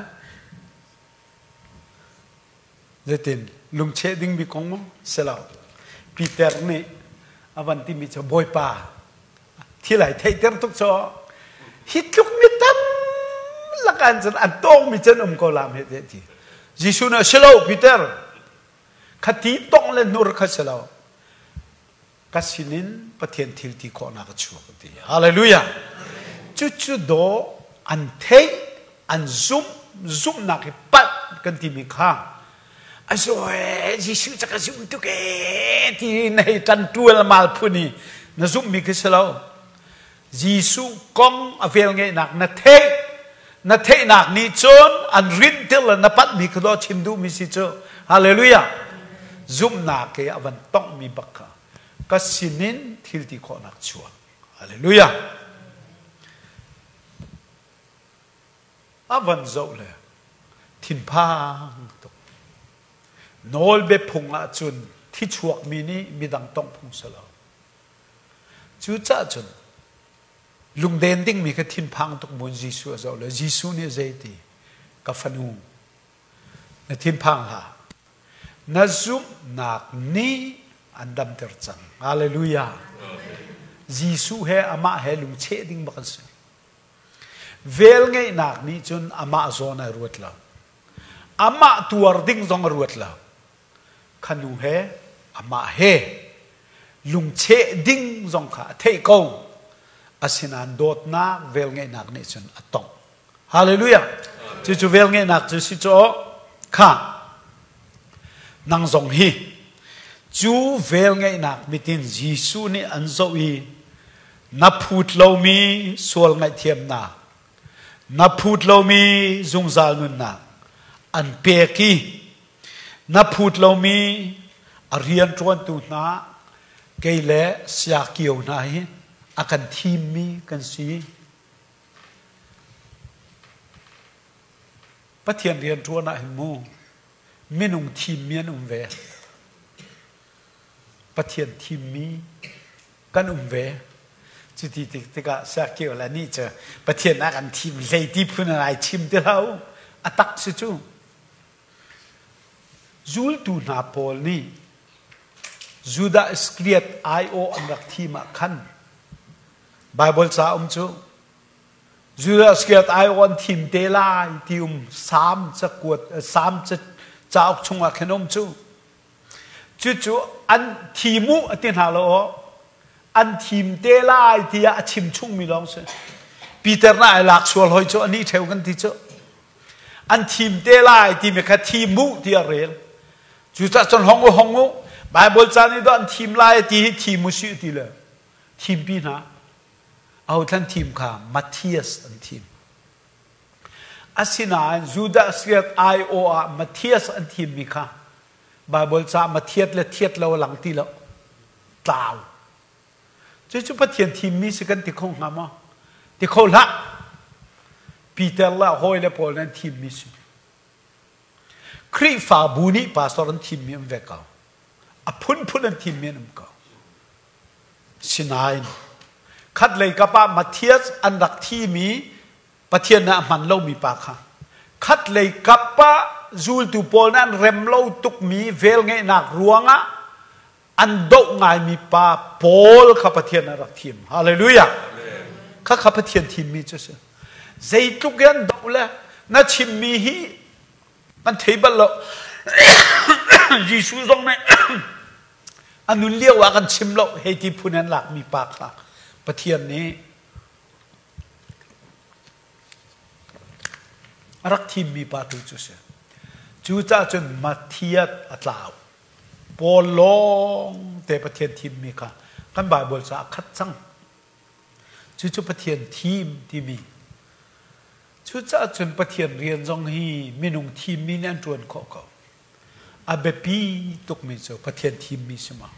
zeitin lungcheh dingmi kong maw si lo Peter nih a van timi cu Bawipa thil ai theihter tuk cu hi tluk mi tam lakan cun an tawngmi cun um ko lam he te ti Jesuh nih si lo Peter khati tong le hnur kha si lo ka sinin Pathian thil ti khawhnak a chuak ti. Hallelujah. Cucu dawh an theih, an zumh, zumhnak hi palh kan timi kha azoe Jesuh ca ka zum tuk ee ti na hei tan tual mal phun i na zumhmi khi si lo. Jesuh kong a velngeihnak na theih, na theihnak nih cun an rinh tir le na panhmi kha dawh chim duhmi si cu. Hallelujah. Zumhnak he a van tonghmi bak kha ka sinin thil ti khawhnak chuak. Hallelujah. A van zoh le thinphang tuk. Nawlbia phung ahcun thi chuakmi nih midang tongh phung si lo. Cucaah cun lungden dingmi kha thinphang tuk buin Jesuh a zoh le Jesuh nih zei ti ka fanu na thinphang hlah na zumhnak nih an damter cang hallelujah Jesuh he amah he lungcheh ding bak an si velngeihnak nih cun amah zawn ai ruat lo. Amah tuar ding zong a ruat lo. Kha nu he amah he lungcheh ding zong kha a theih ko. Asinain dawtnak velngeihnak nih cun a tongh. Hallelujah. Cucu velngeihnak cu si cu kha nang zong hi cu velngeihnak mitin Jesuh nih an zoh i na phut lomi sual ngaihthiamnak na phut lomi zungzal nunnak an pek i na phut lomi a rianṭuantu hna kei le siakio hna hi a kan thimmi kan si. Pathian rianṭuan ah hin mu minung thimmi an um ve. Pathian thimmi kan um ve. Cuti tik tikah siakio le nih cu Pathian a kan thim hlei ti phun in ai chim ti hlah u. A tak si cu. Zultu hna pawl nih Judah Iskariot aiawh an rak thim ah khan Baibal ca um cu Judah Iskariot aiawh an thim te lai ti um Salm cakuat Salm cauk chungah khin um cu. Cucu an thim u a ti hna lo aw. An thim te lai tiah a chim chungmi lawng si. Peter na ai lak sual hoi cu ani ṭheu kan ti cu. An thim te lai timi kha thim u tiah rel. Cucaah cun hong u hong u Baibal ca nih an thim lai ti hi thim u sih ti le thimpi hna. Ahothlan thim kha Matthias an thim. Asinain Judah Iskariot aiawh ah Matthias an thimmi kha Baibal ca Matthias le thiat lo a lang ti lo. Tlau. Cucu Pathian thimmi si kan ti kho hnga maw? Ti kho hlah. Peter le a hawile pawl nih an thimmi si. Khrihfabu nih pastor an thimmi an ve ko. A phunphun an thimmi an um ko. Sinain khatlei kap ah Matthias an rak thimi Pathian nih a hman lomi pa kha khatlei kap ah zultu pawl nih an rem lo tukmi velngeihnak ruangah an doh ngaimi pa Paul kha Pathian a rak thim. Hallelujah. Kha kha Pathian thimmi cu si. Zeitluk in an doh le na chimmi hi an thei bal lo. Jesuh zong nih a nun lio ah kan chim lo hei ti phun an lakmi pa kha Pathian nih a rak thimmi pa tu cu si. Cucaah cun Matthias a tlau. Paul lawng te Pathian thimmi kha kan Baibal caah a khat cang. Cucu Pathian thim timi. Cucaah cun Pathian rian zong hi minung thimmi nih an ṭuan khawh ko. A biapi tukmi cu Pathian thimmi si maw?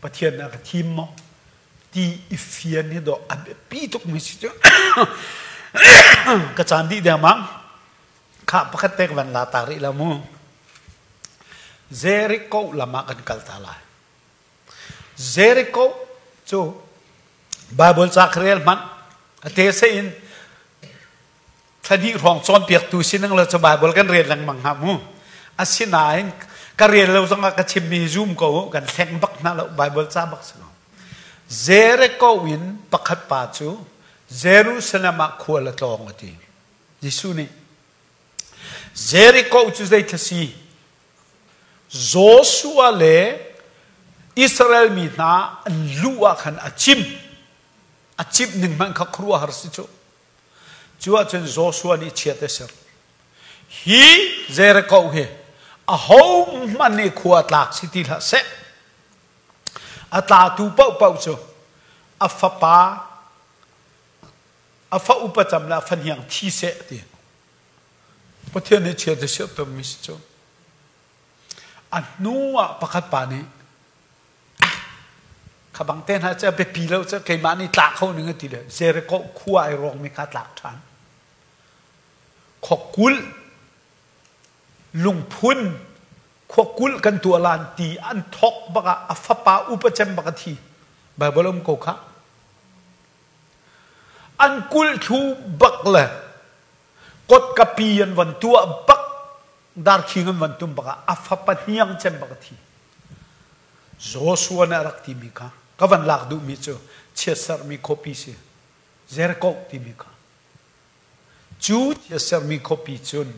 Pathian nih a ka thim maw? Ti i fian hi dawh a biapi tukmi si cu. Ka caan dih dengmang. Khah pakhat te ka van la ta rih la mu. Jericho lam ah kan kal ta lai. Jericho cu Bible ca ka rel hmanh a te se in thla hnih hrawng cawnpiaktu sining lo cu Bible kan rel lengmang hnga mu. Asinain ka rel lo zongah ka chimmi zoom ko u kan thleng bak hna lo Bible ca bak si lo. Jericho in pakhat pa cu Jerusalem ah khual a tlawng a ti. Jesuh nih Jericho cu zei thla si? Joshua le Israel mi hna an luh ah khan a cim. A cimh ning hmanh kha khuaruahhar si cu. Cu ahcun Joshua nih chiat a ser. Hi Jericho hi ahohmanh nih khua tlak si ti hlah seh. A tlatu paohpaoh cu a fapa a fa upa cam le a fa hniang thi seh ti Pathian nih chiat a sertermi si cu a hnu ah pakhat pa nih kha bang te hna cu a biapi lo cu keimah nih tla kho ning a ti le Jericho khua ai rawkmi kha tlak ṭhan khuakulh lungphun khuakulh kan tuah lan ti an thok bak ah a fapa upa cem bak a thi Bible um ko kha An kulh thlu bak le kotkapi an van tuah bak darkhing an van tum bak ah a fapa hniang cem bak a thi. Joshua nih a rak timi kha ka van lak duhmi cu chiatserhmi khuapi si Jericho timi kha. Cu chiatserhmi khuapi cun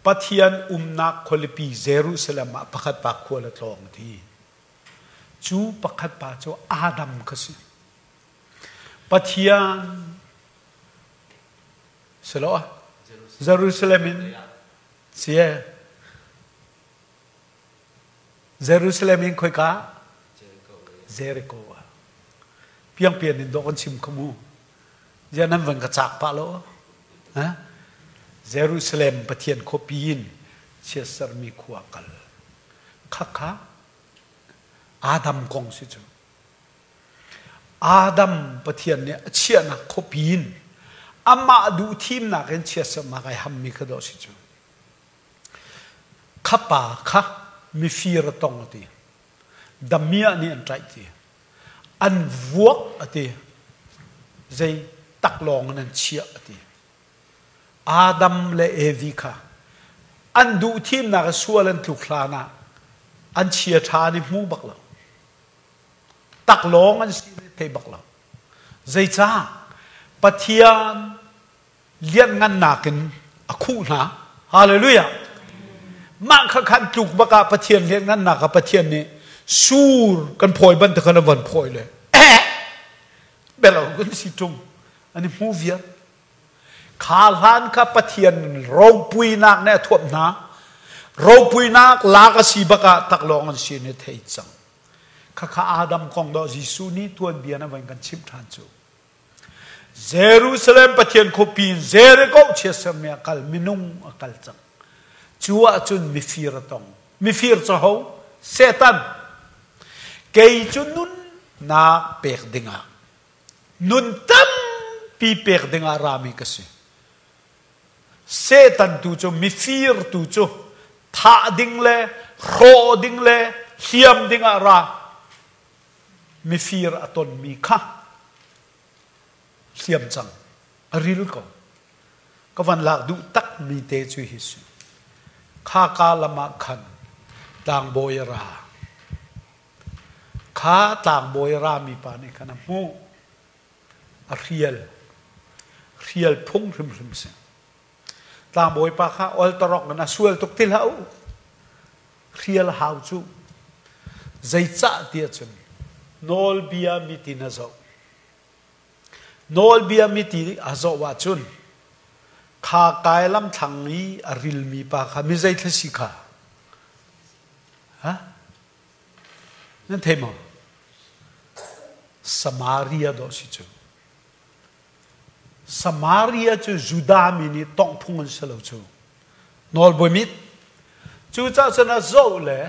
Pathian umnak khualipi Jerusalem ah pakhat pa khual a tlawng ti. Cu pakhat pa cu Adam kha si. Pathian silo ah Jerusalem in sie Jerusalem in khoika Jericho ah piangpian in dawh kan chim kho mu. Ziah nan van ka cak pah lo? Ha? Jerusalem Pathian khuapi in chiatsermi khua kal. Khakha Adam kong si cu. Adam Pathian nih a chiahnak khuapi in amah duh thimnak in chiatsernak ai hammi kha dawh si cu. Kha pa kha mifir a tong a ti. Damiah nih an ṭaih ti. An vuak a ti. Zei taklawng in an chiah a ti. Adam le Evi kha an duh thimnak i sual an tluk hlan ah an chia ṭha an i hmu bak lo. Taklawng an si thei bak lo. Zeicah? Pathian lianngannak in a khuh hna. Hallelujah. Mah kha khan tluk bak ah Pathian lianngannak ah Pathian nih sur kan phawi bantuk khan a von phawi le eh belo kan si ṭung an i hmu viar. Kha hlan kha Pathian ropuinak nih a thuamh hna. Ropuinak lak a si bak ah taklawng an si ni thei cang. Khakha Adam kong dawh Jesuh nih tuanbia na van kan chimh ṭhan cu. Jerusalem Pathian khuapi in Jericho chiatsermi a kal minung a kal cang. Cu ahcun mifir a tong. Mifir cu ho? Satan. Kei cu nunnak pek dingah nun tampi pek dingah rami ka si. Satan tu cu mifir tu cu thah ding le hrawh ding le hliam dingah ra. Mifir a tonmi kha hliam cang a ril ko. Ka van lak duh takmi te cu hi si. Khaka lam ah khan tlangbawi a ra. Kha tlangbawi a rami pa nih khan a hmuh. A hrial. Hrial phung hrimhrim si. Tlangbawi pa kha oltarok in a sual tuk ti hlah u. Hrial hau cu. Zeicah tiah cun nawlbia mitin a zoh. Nawlbia miti a zoh ahcun kha kai lam thlang i a rilmi pa kha mi zei thla si kha? Ha? Nan thei maw? Samaria dawh si cu. Samaria cu Judah mi nih tongh phung an si lo cu. Nawlbawi mit. Cucaah cun a zoh le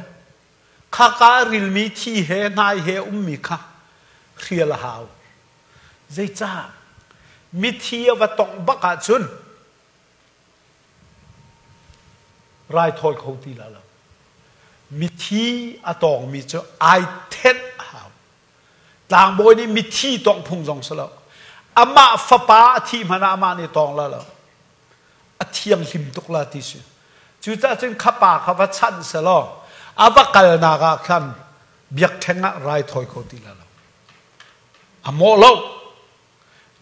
khaka a rilmi thi he hnai he ummi kha hrial a hau. Zeicah? Mithi a va tongh bak ahcun raithawi kho ti la lo. Mithi a tawngmi cu ai thenh a hau. Tlangbawi nih mithi tawngh phung zong si lo. Amah fapa a thih hmanh ah amah nih tawng la lo. A thianghlim tuk la ti si. Cucaah cun kha pa kha va chanh selaw a va kalnak ah khan biakṭheng ah raithawi kho ti la lo. A mawh lo.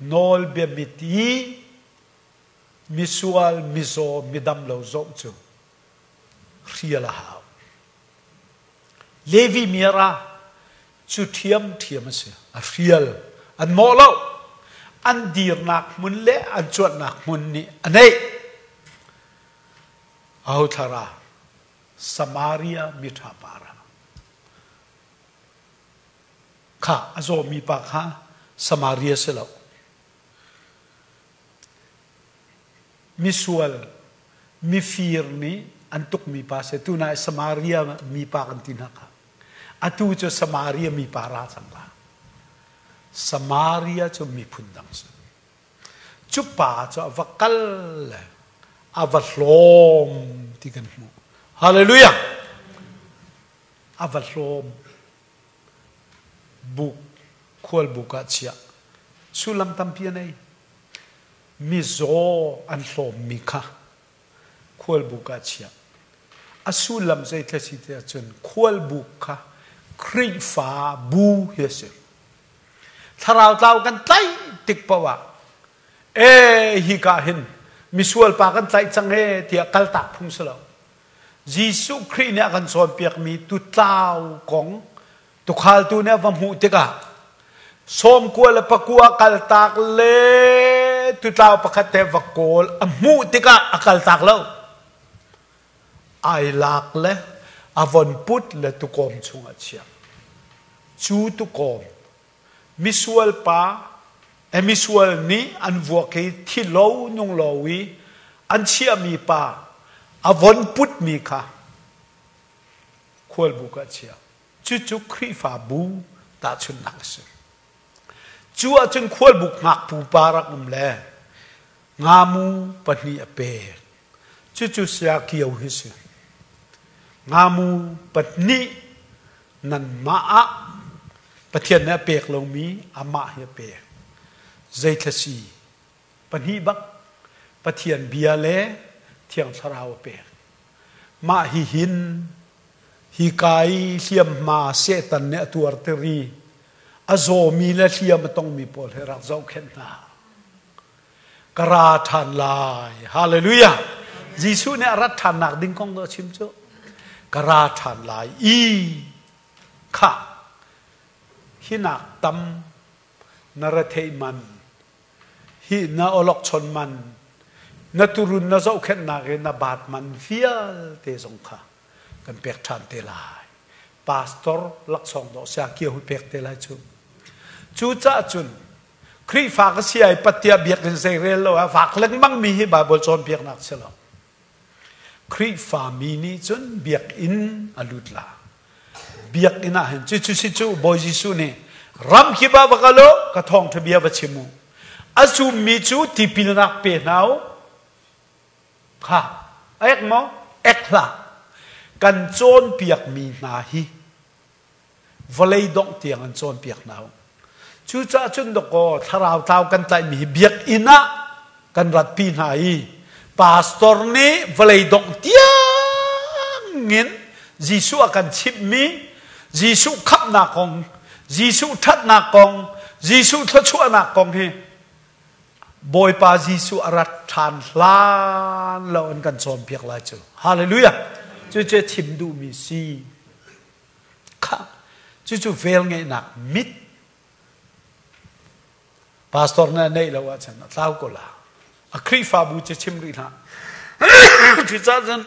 Nawlbia mit i misual, mizaw, midam lo zoh cu hrial a hau. Levi mi a ra cu ṭhiamṭhiam a si. A hrial. An mawh lo. An dirnak hmun le an cuanhnak hmun nih a neih. Aho thla ra? Samaria miṭha pa ra. Kha a zawmi pa kha Samaria si lo. Misual, mifir nih an tukmi pa si. Tunai Samaria mipa kan ti hna kha. Atu cu Samaria mipa ra cang la. Samaria cu miphun dang si. Cu pa cu a va kal le a va hlawm ti kan hmuh. Hallelujah! A va hlawm. Buk, khualbuk ah chiah. Sullam tampi a nei. Mizaw an hlawmmi kha khualbuk ah chiah. A sullam zeithla si tiah cun khualbuk kha Khrihfa bu hi a si. Thlarau tlau kan tlaih tik paoh ah ee hika hin Misual pa kan tlaih cang ee tiah kaltak phung si lo. Jesuh Khrih nih a kan cawnpiakmi tutlau kong tukhaltu nih a va hmuh tikah sawmkua le pakua kaltak le tutlau pakhat te va kawl a hmuh tikah a kaltak lo. Ai lak le a von put le tukawm chungah a chiah. Cu tukawm misual pa misual nih an vuak i thi lo nung lo i an chiahmi pa a von putmi kha khualbuk ah chia. Cucu Khrihfabu tahchunhnak a si. Cu ahcun khualbuk ngakpu pa rak um le ngamu pahnih a pek. Cucu saya kio hi si. Ngamu pahnih nanmah ah Pathian nih a pek lomi amah hi a pek. Zeithla si? Pahnih bak Pathian bia le Thiang Thlarau a pek. Mah hi hin hi ka i hliamhma Satan nih a tuarter i a zawmi le hliam a tongmi pawl he rak zohkhenh hna. Ka ra ṭhan lai. Hallelujah. Jesuh nih a rat ṭhannak ding kong a chim cu. Ka ra ṭhan lai i kha hinak tam na retheih man hi na awlokchon man na turun na zohkhenhnak i na baat man vialte zong kha kan pek ṭhan te lai. Pastor laksawng dawh sia kio hi pek te lai cu. Cucaah cun Khrihfa ka si ai pat tiah biakinn zei rel lo ah vak lengmang mi hi Bible cawnpiaknak si lo. Khrihfa mi nih cun biakinn a lut la. Biakinn ah hin cucu si cu Bawi Jesuh nih ram kip ah va kal u ka thawngṭha bia va chim u. A zummi cu tipilnak pe hna u. Kha ek maw? Ek hlah. Kan cawnpiakmi hna hi vawlei dongh tiang an cawnpiak hna. Cucaah cun dawkaw thlarau tlau kan tlaihmi hi biakinn ah kan ratpi hna i pastor nih vawlei dongh tiangin Jesuh a kan chimhmi Jesuh khamhnak kong, Jesuh ṭhatnak kong, Jesuh thluachuahnak kong hi Bawipa Jesuh a rat ṭhan hlan lo an kan cawnpiak lai cu. Hallelujah! Cucu chim duhmi si. Kha cucu velngeihnak mit pastor nih a neih lo ahcun a tlau ko la. A Khrihfabu cu chim rih hlah. Cucaah cun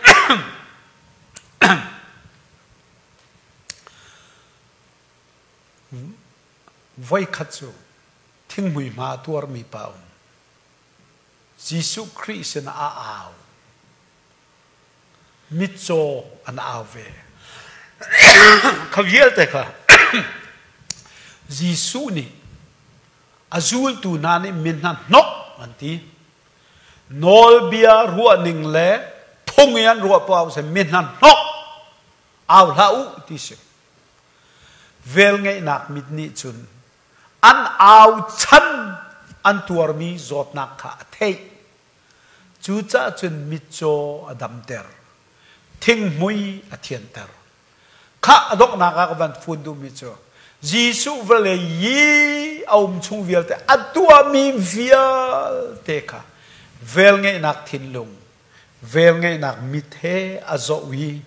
voikhat cu thinghmui hma a tuarmi pa um. Jesuh Khrih sinah a au. Mitcaw an au ve. Kha vialte kha Jesuh nih a zultu hna nih min hna hnok an ti. Nawlbia ruahning le phung i an ruah poah seh min hna hnok au hlah u ti si. Velngeihnak mit nih cun an au chan an tuarmi zawtnak kha a theih. Cucaah cun mitcaw a damter, thinghmui a thianter. Khah a donghnak ah ka van fun duhmi cu Jesuh vawlei i a um chung vialte a tuahmi vialte kha velngeihnak thinlung, velngeihnak mit he a zoh i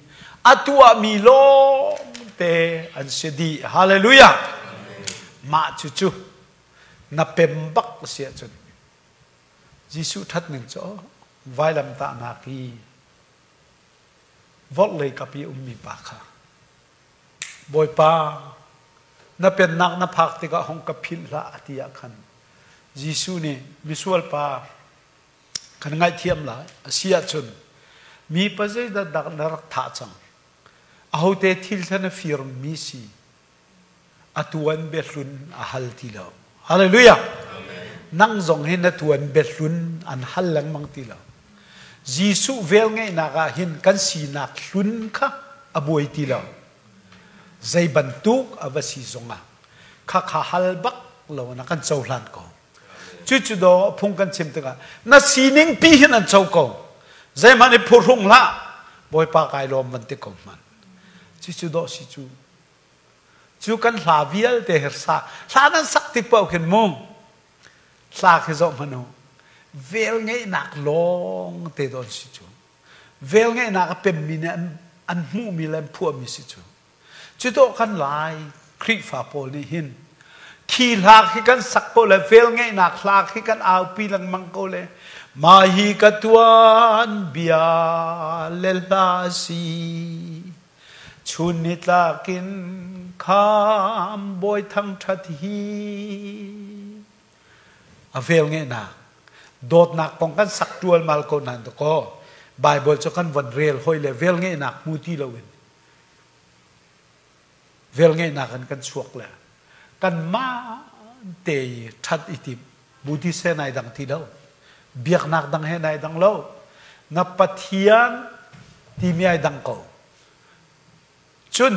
a tuahmi lawngte an si dih. Hallelujah! Mah cucu na pem bak si ahcun Jesuh ṭhatning cu vailamtahnak i vorhlei kap i ummi pa kha Bawipa na pennak na phak tikah hong ka philh hlah a ti ah khan Jesuh nih misual pa kan ngaihthiam lai a si ahcun mi pa zeidah dak na rak thah cang ahote thil kha na firmi si a tuan biahlun a hal ti lo. Hallelujah. Nang zong hi na tuan biahlun an hal lengmang ti lo. Jesuh velngeihnak ah hin kan sinak hlun kha a buai ti lo. Zei bantuk a va si zongah kha kha hal bak lo na kan cohlan ko. Cucu do phung kan chim tikah na sining pi hin an co ko. Zeihmanh i phuhrung hlah. Bawipa kai lawm van ti ko hmanh. Cucu dawh si cu. Cu kan hla vialte hi sa hla nan sak tik paoh khin mu hla khi zoh hmanh u. Velngeihnak lawng te dawn si cu. Velngeihnak a pemmi nih an hmuhmi le an phuahmi si cu. Cuto kan Lai Khrihfa pawl nih hin khi hla khi kan sak ko le velngeihnak hla khi kan aupi lengmang ko le mah hi ka tuan bia le hla si chun ni tlakin kham bawi thangṭhat hi a velngeihnak dawtnak kong kan sak ṭualmal ko nain dakaw Bible cu kan von rel hoi le velngeihnak hmu ti loin velngeihnak in kan chuak le kanmah te i ṭhat i tim Buddhist he nai dang ti lo biaknak dang he nai dang lo na Pathian timi ai dang ko cun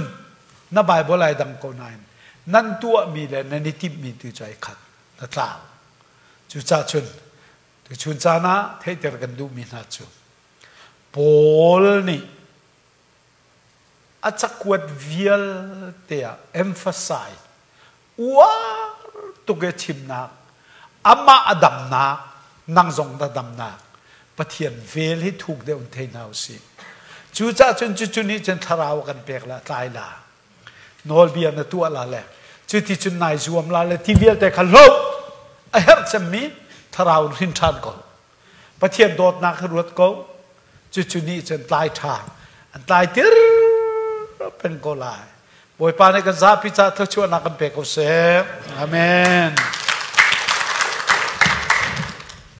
na Bible ai dang ko nain nan tuahmi le nan i timhmi tu cu ai khat na tlau cucaah cun tuchun caan ah theihter kan duhmi hna cu Paul nih a cakuat vialte ah emphasize uar tuk i chimnak amah a damnak nang zong na damnak Pathian vel hi thuk deuh in thei hna usih. Cucaah cun cucu nih cun thlarau a kan pek la tlai la nawlbia na tuah la le cuti cun nai zuam la le ti vialte kha hloh a herh cemmi thlarau in hrin ṭhan ko. Pathian dawtnak hi ruat ko. Cucu nih cun tlai ṭha an tlai tir peng ko lai. Bawipa nih kan zapi ca thluachuahnak kan pe ko seh. Amen.